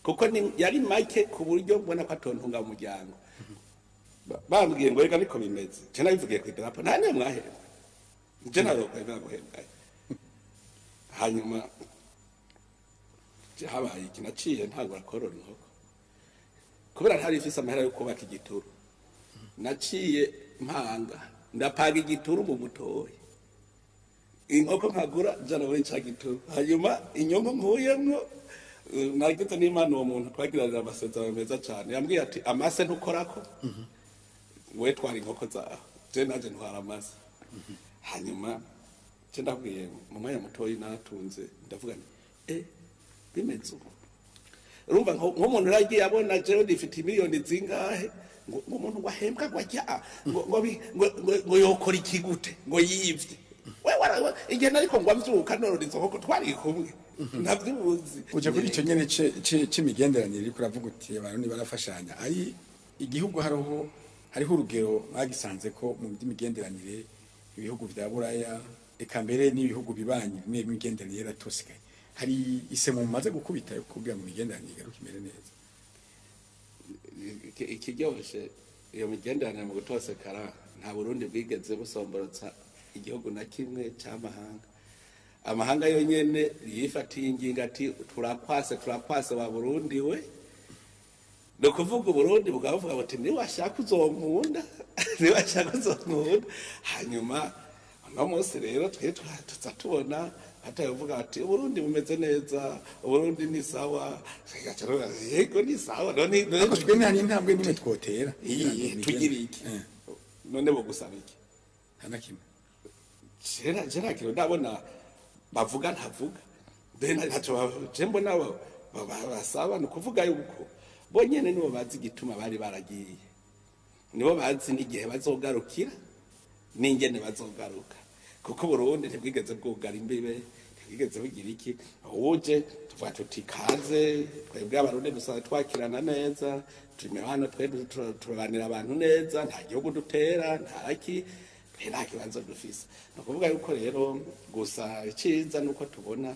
S3: kuko ni yari make ku buryo mbona ko atontunga mu muryango. Bambwiye ngo reka niko bimeze, je nabivugiye kw'idarapo, nta niyo mwahembwa, je narokwemera guhembwa. Hanyuma je habaye iki? Naciye ntangura korora inkoko kubera ntari mfise amahera yo kubaka igituru. Naciye mpanga, ndapanga igituru mu mutoyi, inkoko nkagura jana muri ca gituru, hanyuma inyungu nkuyemwo nagize n'Imana uwo muntu twagiranira amasezerano meza cane, yambwiye ati amase ntukorako, we twara inkoko zawe, je naje ntwara amase. Hanyuma je ndabwiye mu mwanya mutoyi naratunze, ndavuga nti bimeze uko. Urumva nk'umuntu yaragiye abona jewe ndifite miliyoni zingahe, ngo umuntu ngo ahembwa ngo ajya ngo yokora iki gute ngo yivye? We igihe nariko ngo amvyuka norora izo nkoko twari kumwe, ntavyuzi.
S2: Uje kuri ico nyene c'imigenderanire, uriko uravuga uti abantu barafashanya, ari igihugu hariho urugero mwagisanze ko mu by'imigenderanire ibihugu vya Buraya, eka mbere n'ibihugu bibanyi bimwe imigenderanire yaratosekaye, hari isemo mumaze gukubita yo kugira ngo imigenderanire igaruke imere neza?
S3: Ikiryoshe iyo migenderanire mu gutosekara, nta Burundi bwigeze busomborotsa igihugu na kimwe c'amahanga. Amahanga yonyene yifatiye ingingo ati turakwase, turakwase wa Burundi we. Ni ukuvuga Uburundi bukaba buvuga buti niwashaka uzonkunda, niwashaka uzonkunda. Hanyuma uno munsi rero twe tuza tubona hatavuga ati Uburundi bumeze neza, Uburundi ni sawa. Tugaca tuvuga, yego ni sawa, none
S2: Ariko twe nta n'intambwe n'imwe twotera.
S3: Iyihe tugira iki? None bogusaba iki?
S2: Nta na kimwe.
S3: Jera kintu ndabona bavuga ntavuga mbere, ntacyo je mbona basaba. Ni ukuvuga yuko bonyene nibo bazi igituma bari baragiye, nibo bazi n'igihe bazogarukira n'ingene bazogaruka, kuko Burundi ntibwigeze bwugara imbibe, ntibwigeze bugira iki. Uje tuvuga tuti kaze, twebwe Abarundi dusanzwe twakirana neza, turi hano twe turabanira abantu neza, nta gihugu dutera, nta ki, twe nta kibazo dufise. Ni ukuvuga yuko rero gusa iciza nuko tubona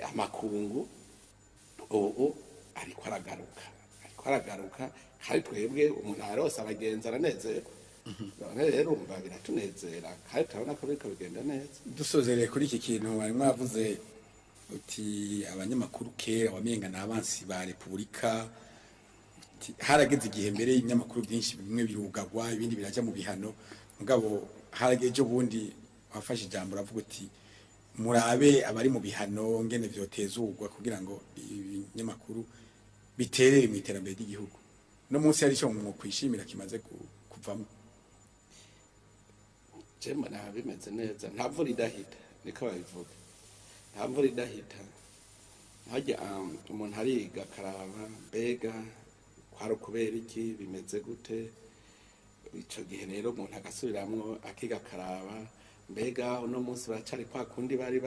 S3: amakungu ubu ariko aragaruka, ariko Ariko aragaruka kandi twebwe umuntu arose abagenzi aranezerwa. None rero urumva biratunezera kandi turabona ko biriko bigenda neza.
S2: Dusozereye kuri iki kintu mwari mwavuze uti abanyamakuru kera wamenga ni abansi ba repubulika. Uti harageze igihe mbere y'ibinyamakuru byinshi bimwe birugagwa, ibindi biraja mu bihano, mugabo harageze ejo bundi wafashe ijambo uravuga uti murabe abari mu bihano ngene vyotezurwa kugira ngo ibinyamakuru biterere mu iterambere ry'igihugu. No munsi hari ico mwokwishimira kimaze kuvamo?
S3: Je mbona bimeze neza, nta mvura idahita, niko babivuga, nta mvura idahita. Harya umuntu ariga akaraba mbega kwari ukubera iki, bimeze gute. Ico gihe rero umuntu agasubiramwo akiga akaraba mbega uno munsi baracari kwa kundi bari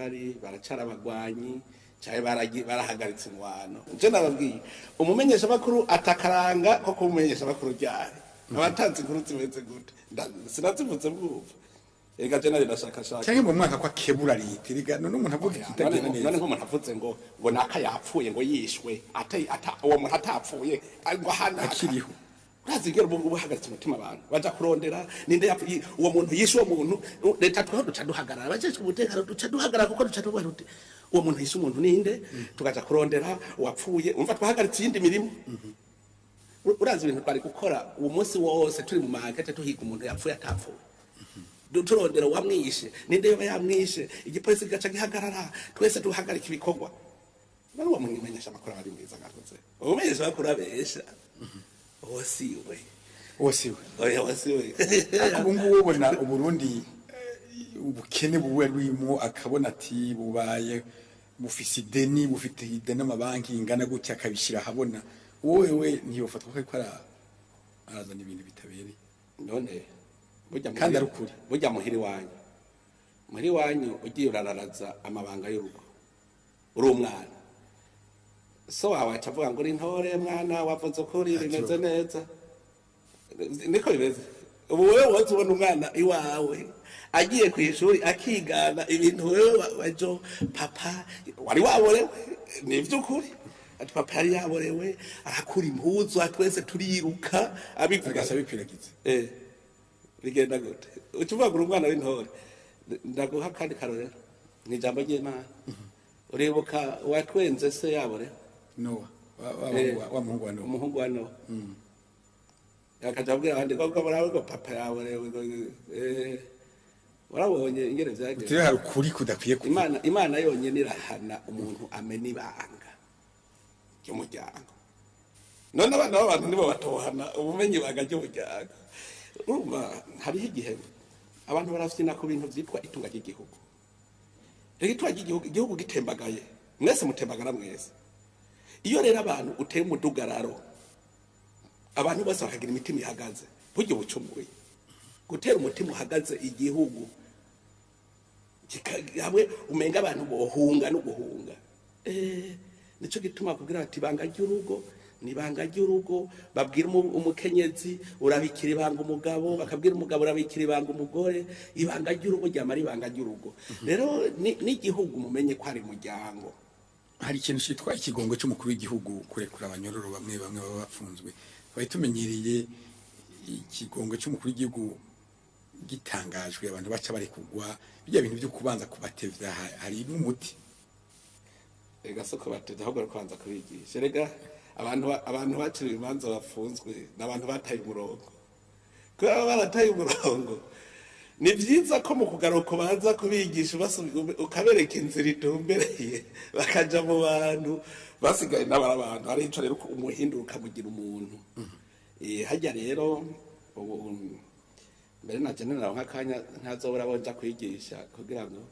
S3: baracari abagwanyi canke barahagaritse ingwano. Je nababwiye umumenyeshamakuru atakaranga ko kuba umumenyeshamakuru ryari abatanze inkuru zimeze gute, sinazivuze bwumva. Erega je nari ndashakashaka
S2: canke mu mwaka kwa kebura leta, erega none umuntu avuga ikitagenda neza.
S3: None nk'umuntu avuze ngo naka yapfuye ngo yishwe, uwo muntu atapfuye ngo hana
S2: akiriho.
S3: Urazi ngero ubu uhagaritse umutima abantu baja kurondera ninde yapfuye, uwo muntu yishe uwo muntu. Leta tweho duca duhagarara, abajejwe umutekano duca duhagarara kuko duca tuvuga tuti uwo muntu yishe umuntu ninde, tukaja kurondera uwapfuye. Umva twahagaritse iyindi mirimo. Urazi ibintu twari gukora uwo munsi wose turi mu mankete tuhiga umuntu yapfuye atapfuye, turondera uwamwishe ninde yoba yamwishe, igipolisi kigaca gihagarara, twese duhagarika ibikorwa. None uwo muntu umenyesha amakuru aba ari mwiza ngakoze, umenyesha amakuru abesha uwo siwe,
S2: uwo siwe,
S3: oya uwo siwe.
S2: Ariko ubu ngubu ubona Uburundi ubukene buwe burimo, akabona ati bubaye bufise ideni, bufite ideni amabanki ingana gutya, akabishyira ahabona. Wowe ntiyofatwa ko ariko arazana ibintu bitabereye.
S3: None burya
S2: kandi ari ukuri,
S3: burya muhiri wanyu ugiye urararaza amabanga y'urugo uri umwana, so wawe aca avuga ngo uri intore mwana wavuze ukuri bimeze neza, niko bimeze. Ubu wewe woza ubona umwana iwawe agiye ku ishuri akigana ibintu wewe wajo papa wari waborewe, ni ivy'ukuri. Ati papa yari yaborewe arakura impuzu twese turiruka abivuga
S2: abikwiragiza.
S3: Bigenda gute? Uca uvuga ngo uri umwana w'intore. Ndaguha kandi karorero ni ijambo ry'Imana. Uribuka uwatwenze se yaborewe?
S2: Nowa, wa muhungu wa Nowa.
S3: Umuhungu wa Nowa. Akaja abwira abandi ngo murabe ngo papa yaborewe, warabonye ingene vyagenze.
S2: Uti hari ukuri kudakwiye kuvuga.
S3: Imana yonyene irahana umuntu amena ibanga ry'umuryango. None abana b'abantu nibo batohana ubumenyi ibanga ry'umuryango. Urumva hariho igihe abantu barafyina ku bintu vyitwa itunga ry'igihugu. Rero itunga ry'igihugu, igihugu gitembagaye, mwese mutembagara mwese. Iyo rero abantu uteye umudugararo, abantu bose bakagira imitima ihagaze, burya bucumuye. Gutera umutima uhagaze igihugu hamwe umenga abantu bohunga no guhunga. Nico gituma kugira ati ibanga ry'urugo ni ibanga ry'urugo. Babwira umukenyezi urabikira ibanga umugabo, bakabwira umugabo urabikira ibanga umugore. Ibanga ry'urugo ryamara ibanga ry'urugo. Rero n'igihugu mumenye ko ari umuryango.
S2: Hari ikintu cyitwa ikigongo cy'umukuru w'igihugu kurekura abanyororo bamwe bamwe baba bafunzwe. Twari tumenyereye ikigongo cy'umukuru w'igihugu gitangajwe abantu baca bari kugwa, bijya bintu byo kubanza kubatevya hari umuti.
S3: Ega soko batevya ahubwo kubanza kubigisha. Erega abantu baciriwe imanza bafunzwe n'abantu bataye umurongo. Kubera barataye umurongo, ni vyiza ko mu kugaruka baza kubigisha ukabereka inzira itumbereye, bakaja mu bantu basigaye n'abari abantu. Hari ico rero umuhinduka ukamugira umuntu. Harya rero ubu mbere na general nk'akanya ntazobora bonja kwigisha kugira ngo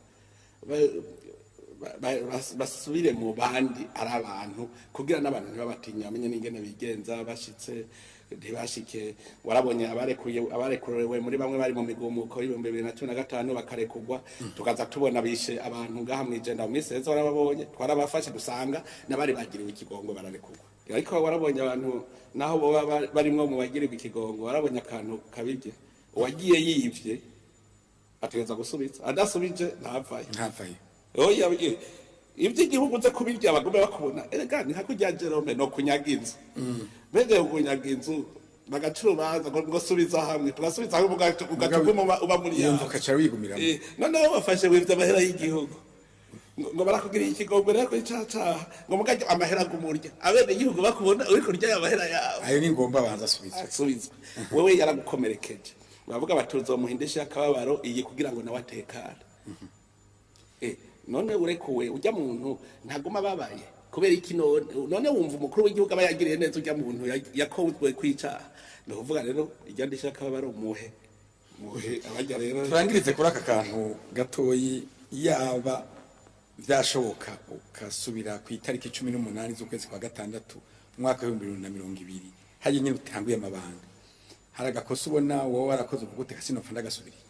S3: basubire mu bandi ari abantu, kugira n'abantu ntibabatinya, bamenye n'ingene bigenza bashitse ntibashike. Warabonye abarekurewe muri bamwe bari mu migumuko y'2015 bakarekugwa, tukaza tubona bishe abantu ngaha mwijenda mu minsi heza, warababonye twarabafashe dusanga n'abari bagiriwe ikigongo bararekugwa. Ariko warabonye abantu naho boba barimwo mu bagirirwa ikigongo, warabonye akantu kabibye, uwagiye yivye ategereza gusubiza, adasubije ntavayo.
S2: Ntavayo.
S3: Oya, Ivy'igihugu uze kubirya bagume bakubona. Erega ni nka kurya Jerome no kunyaga inzu, mbega kunyaga inzu bagaca urubanza ngo subiza hamwe, tugasubiza hamwe, ugaca uguma uba muri
S2: Iyo
S3: yawe.
S2: nzu ukaca wigumiramo.
S3: Noneho bafashe wivye amahera y'igihugu, ngo barakugiriye ikigongwe rero kuri ca caha, ngo mugajya amahera agumurya abene igihugu bakubona uri kurya ayo mahera yawe.
S2: Ayo ni ngomba abanza asubizwe.
S3: Asubizwe. Wewe yaragukomerekeje, bavuga bati uzomuha indishyi y'akababaro iyi kugira ngo nawe atekane. None urekuwe, ujya muntu ntaguma ababaye kubera iki? None wumva umukuru w'igihugu aba yagiriye neza ujya muntu yakozwe kwicaha? Ni ukuvuga rero ijya ndishyi y'akababaro muhe abajya rero.
S2: Turangirize kuri aka kantu gatoyi. Yaba byashoboka ugasubira ku itariki 18 z'ukwezi kwa gatandatu umwaka w'2020, hariya nyine utanguye amabanga, hari agakosa ubona wowe warakoze uvuga uti kasinopfa ndagasubiriye?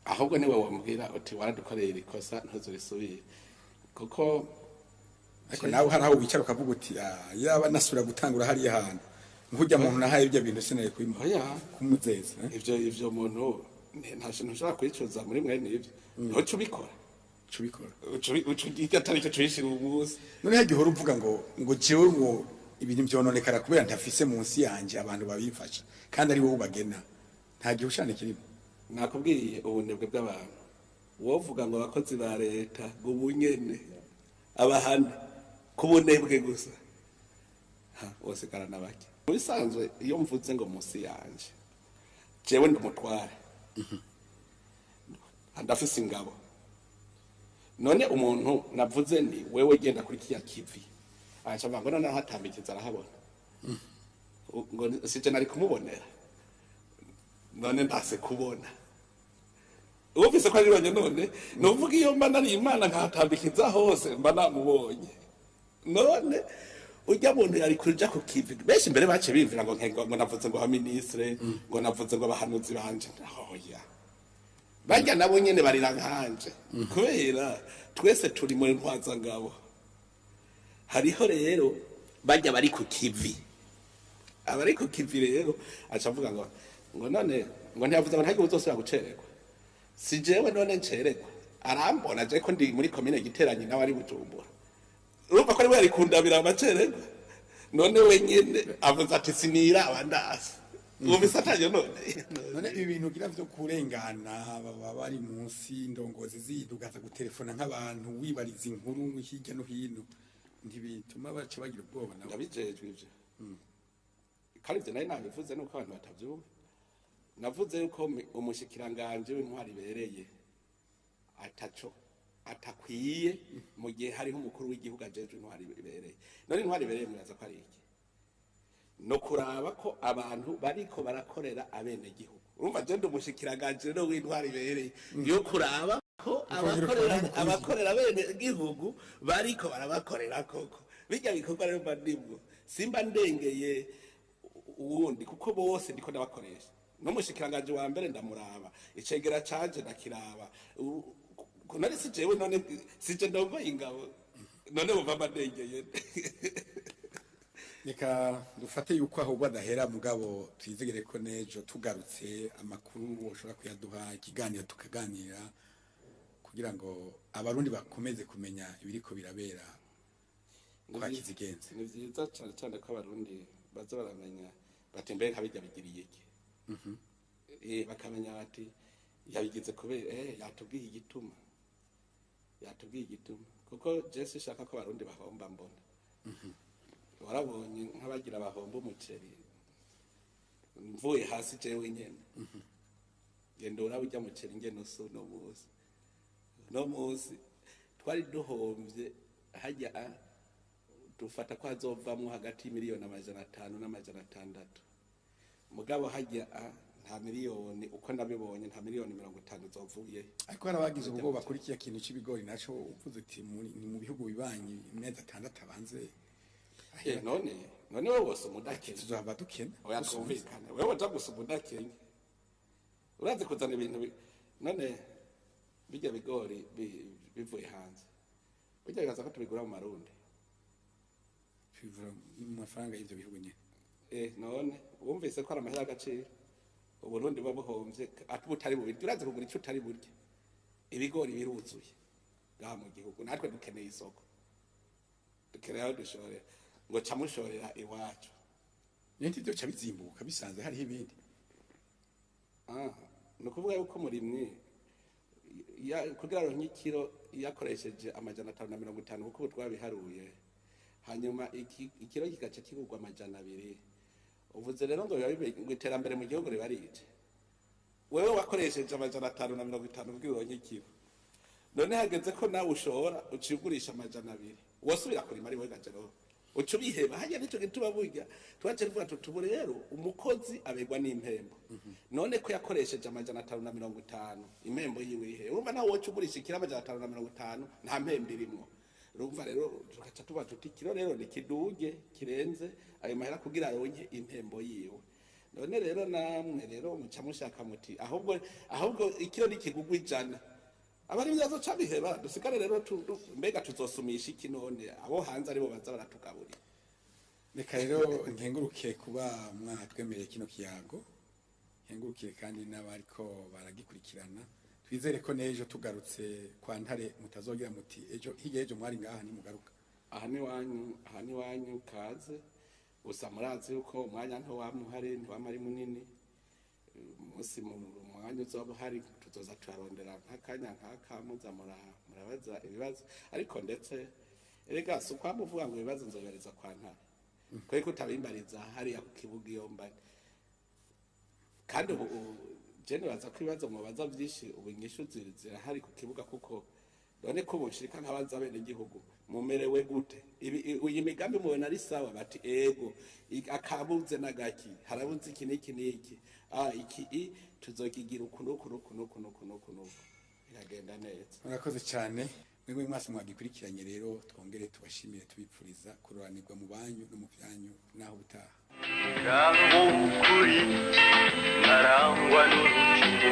S3: Ahubwo niwe wambwira uti waradukoreye iri kosa, ntuzurisubire, kuko
S2: Ariko nawe hari aho wicara ukavuga uti: "Ah, yaba nasubira gutangura hariya hantu nk'ujya muntu nahaye ibyo bintu sinari kubimuha
S3: Oya.
S2: kumuzeza, eh?"
S3: Ivyo muntu nta kintu ushobora kwicuza muri mwene ivyo, ntuce ubikora.
S2: Uca ubikora.
S3: Uca ugiye atari cyo cubishira umunsi.
S2: None hagiye uhora uvuga ngo jewe ngo ibintu vyononekara kubera ntafise munsi yanje abantu babimfasha, kandi ari wowe ubagena, nta gihushane kirimo.
S3: Nakubwiye ubunebwe bw'abantu. Wovuga ngo abakozi ba leta ngo ubunyene abahane ku bunebwe gusa, ha wosigarana bake. Mu bisanzwe iyo mvuze ngo munsi yanje, jewe ndi umutware, ndafise ingabo. None umuntu navuze ni wewe genda kuri kiya kivi, aca avuga ngo noneho hatambikiza arahabona, ngo sije nari kumubonera, none ndase kubona wumvise ko ari none nuvuga iyo mba nari Imana nkahatambikiza hose mba namubonye. None ujya muntu yari kuja ku kivi, benshi mbere bace bimvira ngo nkengo ngo navuze ngo ha ministre, ngo navuze ngo abahanuzi banje. Oya, barya nabo nyene barira nkanje, kubera twese turi muri ntwazangabo. Hariho rero barya bari ku kivi, abari ku kivi rero aca avuga ngo none ngo ntiyavuze ngo ntihagire uzosubira gucererwa, si jewe none ncererwa, arambona je ko ndi muri komine Giteranyi nawe ari Bujumbura, urumva ko ari we yari kundabira amacererwa. None we nyene avuze ati siniraba ndasi wumvise ataje none.
S2: None ibi bintu ugira vyo kurengana baba bari munsi indongozi zidugaza gutelefona nk'abantu wibariza inkuru hirya no hino, ntibituma baca bagira ubwoba nabo?
S3: Ndabijejwe ivyo, kandi ivyo nari nabivuze nuko abantu batavyumva. Navuze yuko umushikiranganje w'intwari ibereye ataco atakwiye mu gihe hariho umukuru w'igihugu ajejwe intwari ibereye. None intwari ibereye muraza ko ari iki? No kuraba ko abantu bariko barakorera abenegihugu. Urumva je ndi umushikiranganje rero w'intwari ibereye yo kuraba ko abakorera abenegihugu bariko barabakorera koko. Bijya bikorwa rero mba ndimwo, simba ndengeye uwundi, kuko bose ndiko ndabakoresha. N'umushikiranganje wa mbere ndamuraba, icegera canje ndakiraba. None si jewe, none si je ndongoye ingabo, none bumva mba ndengeye?
S2: Reka dufate yuko aho badahera, mugabo twizigire ko nejo tugarutse amakuru ushobora kuyaduha, ikiganiro tukaganira kugira ngo abarundi bakomeze kumenya ibiriko birabera kwa Kizigenza.
S3: Ni vyiza cane cane ko abarundi baza baramenya bati mbere nkabijya bigiriye iki, bakamenya bati yabigize kubera yatubwiye igituma, yatubwiye igituma, kuko je sinshaka ko abarundi bahomba. Mbona warabonye nk'abagira bahomba umuceri mvuye hasi jewe nyene, genda uraba ujya muceri ngene usa uno munsi. No munsi twari duhomvye hajya dufata ko hazovamwo hagati y'500 000 n'600 000, mugabo hajya nta miliyoni, uko nabibonye nta miliyoni 50 zovuye.
S2: Ariko hari abagize ubwoba kuri kiya kintu c'ibigori naco, uvuze uti ni mu bihugu bibanyi imezi 6 abanze.
S3: None wewe wose umudakenya?
S2: Tuzohava dukena.
S3: Oya, twumvikane, wewe uja gusa umudakenya, urazi kuzana ibintu none bijya bigori bivuye hanze, bijya bibaza ko tubigura mu marundi?
S2: Tubivura mu mafaranga y'ivyo bihugu nyene.
S3: None wumvise ko ari amahera y'agaciro, Uburundi buba buhomvye butari bubirya. Urazi kugura ico utari burya? Ibigori biruzuye. Ngaha mu gihugu natwe dukeneye isoko, dukeneye aho dushorera, ngo ca mushorera iwacu.
S2: Nindi byo bizimbuka bisanzwe hariho ibindi.
S3: Ni ukuvuga yuko umurimyi kugira aronke ikiro yakoresheje 550, kuko ubu twabiharuye, hanyuma ikiro kigaca kigurwa 200. Uvuze rero ngo biba ngo iterambere mu gihugu riba rije. Wewe wakoresheje 550 kugira uronke ikiro, none hageze ko nawe ushora uciye ugurisha 200, wosubira kurima ari we gajero uca ubiheba hajya. Nico gituma burya twace tuvuga tuti ubu rero umukozi aberwa n'impembo. None ko yakoresheje 550, impembo yiwe ihe? Urumva nawe woca ugurisha ikiro 550, nta mpembo irimwo. Urumva rero tugaca tuvuga tuti ikiro rero ni kiduge kirenze ayo mahera kugira aronke impembo yiwe. None rero namwe rero muca mushaka muti ahubwo ikiro nikigugwa 100, abari bibazo biheba, dusigare rero mbega tuzosumisha iki? None abo hanze aribo baza baratugaburira.
S2: Reka rero nkenguruke kuba mwatwemereye kino kiyago, nkengurukiye kandi n'abariko baragikurikirana. Twizere ko n'ejo tugarutse kwa Ntare mutazogira muti ejo hirya y'ejo mwari ngaha, nimugaruka.
S3: Aha ni wanyu, aha ni wanyu, kaze. Gusa murazi yuko umwanya ntiwama uhari, ntiwama ari munini. Umunsi mu mwanya uzoba uhari tuzoza turarondera nk'akanya nk'aka muza murabaza ibibazo. Ariko ndetse erega si ukwama uvuga ngo ibibazo nzobereza kwa Ntare, kubera ko utabimbariza hariya ku kibuga iyo mbari. Kandi ubu je nibaza ko ibibazo mubaza byinshi ubu inyishu zirahari ku kibuga, kuko none ko ubu nshika nkabaza abenegihugu: mumerewe gute? Iyi migambi mubona ari sawa? Bati ego. Akabuze n'agaki? Harabuze iki n'iki n'iki. Iki tuzokigira uku n'uku n'uku n'uku n'uku n'uku n'uku, biragenda neza.
S2: Murakoze cyane mwebwe mwese mwagikurikiranye. Rero twongere tubashimire, tubipfuriza kuroranirwa mu banyu no mu byanyu. Naho ubutaha.
S1: Mugabo w'ukuri ntarangwa n'urucumu,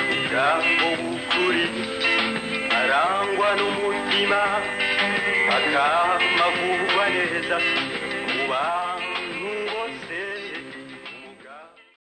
S1: mugabo w'ukuri.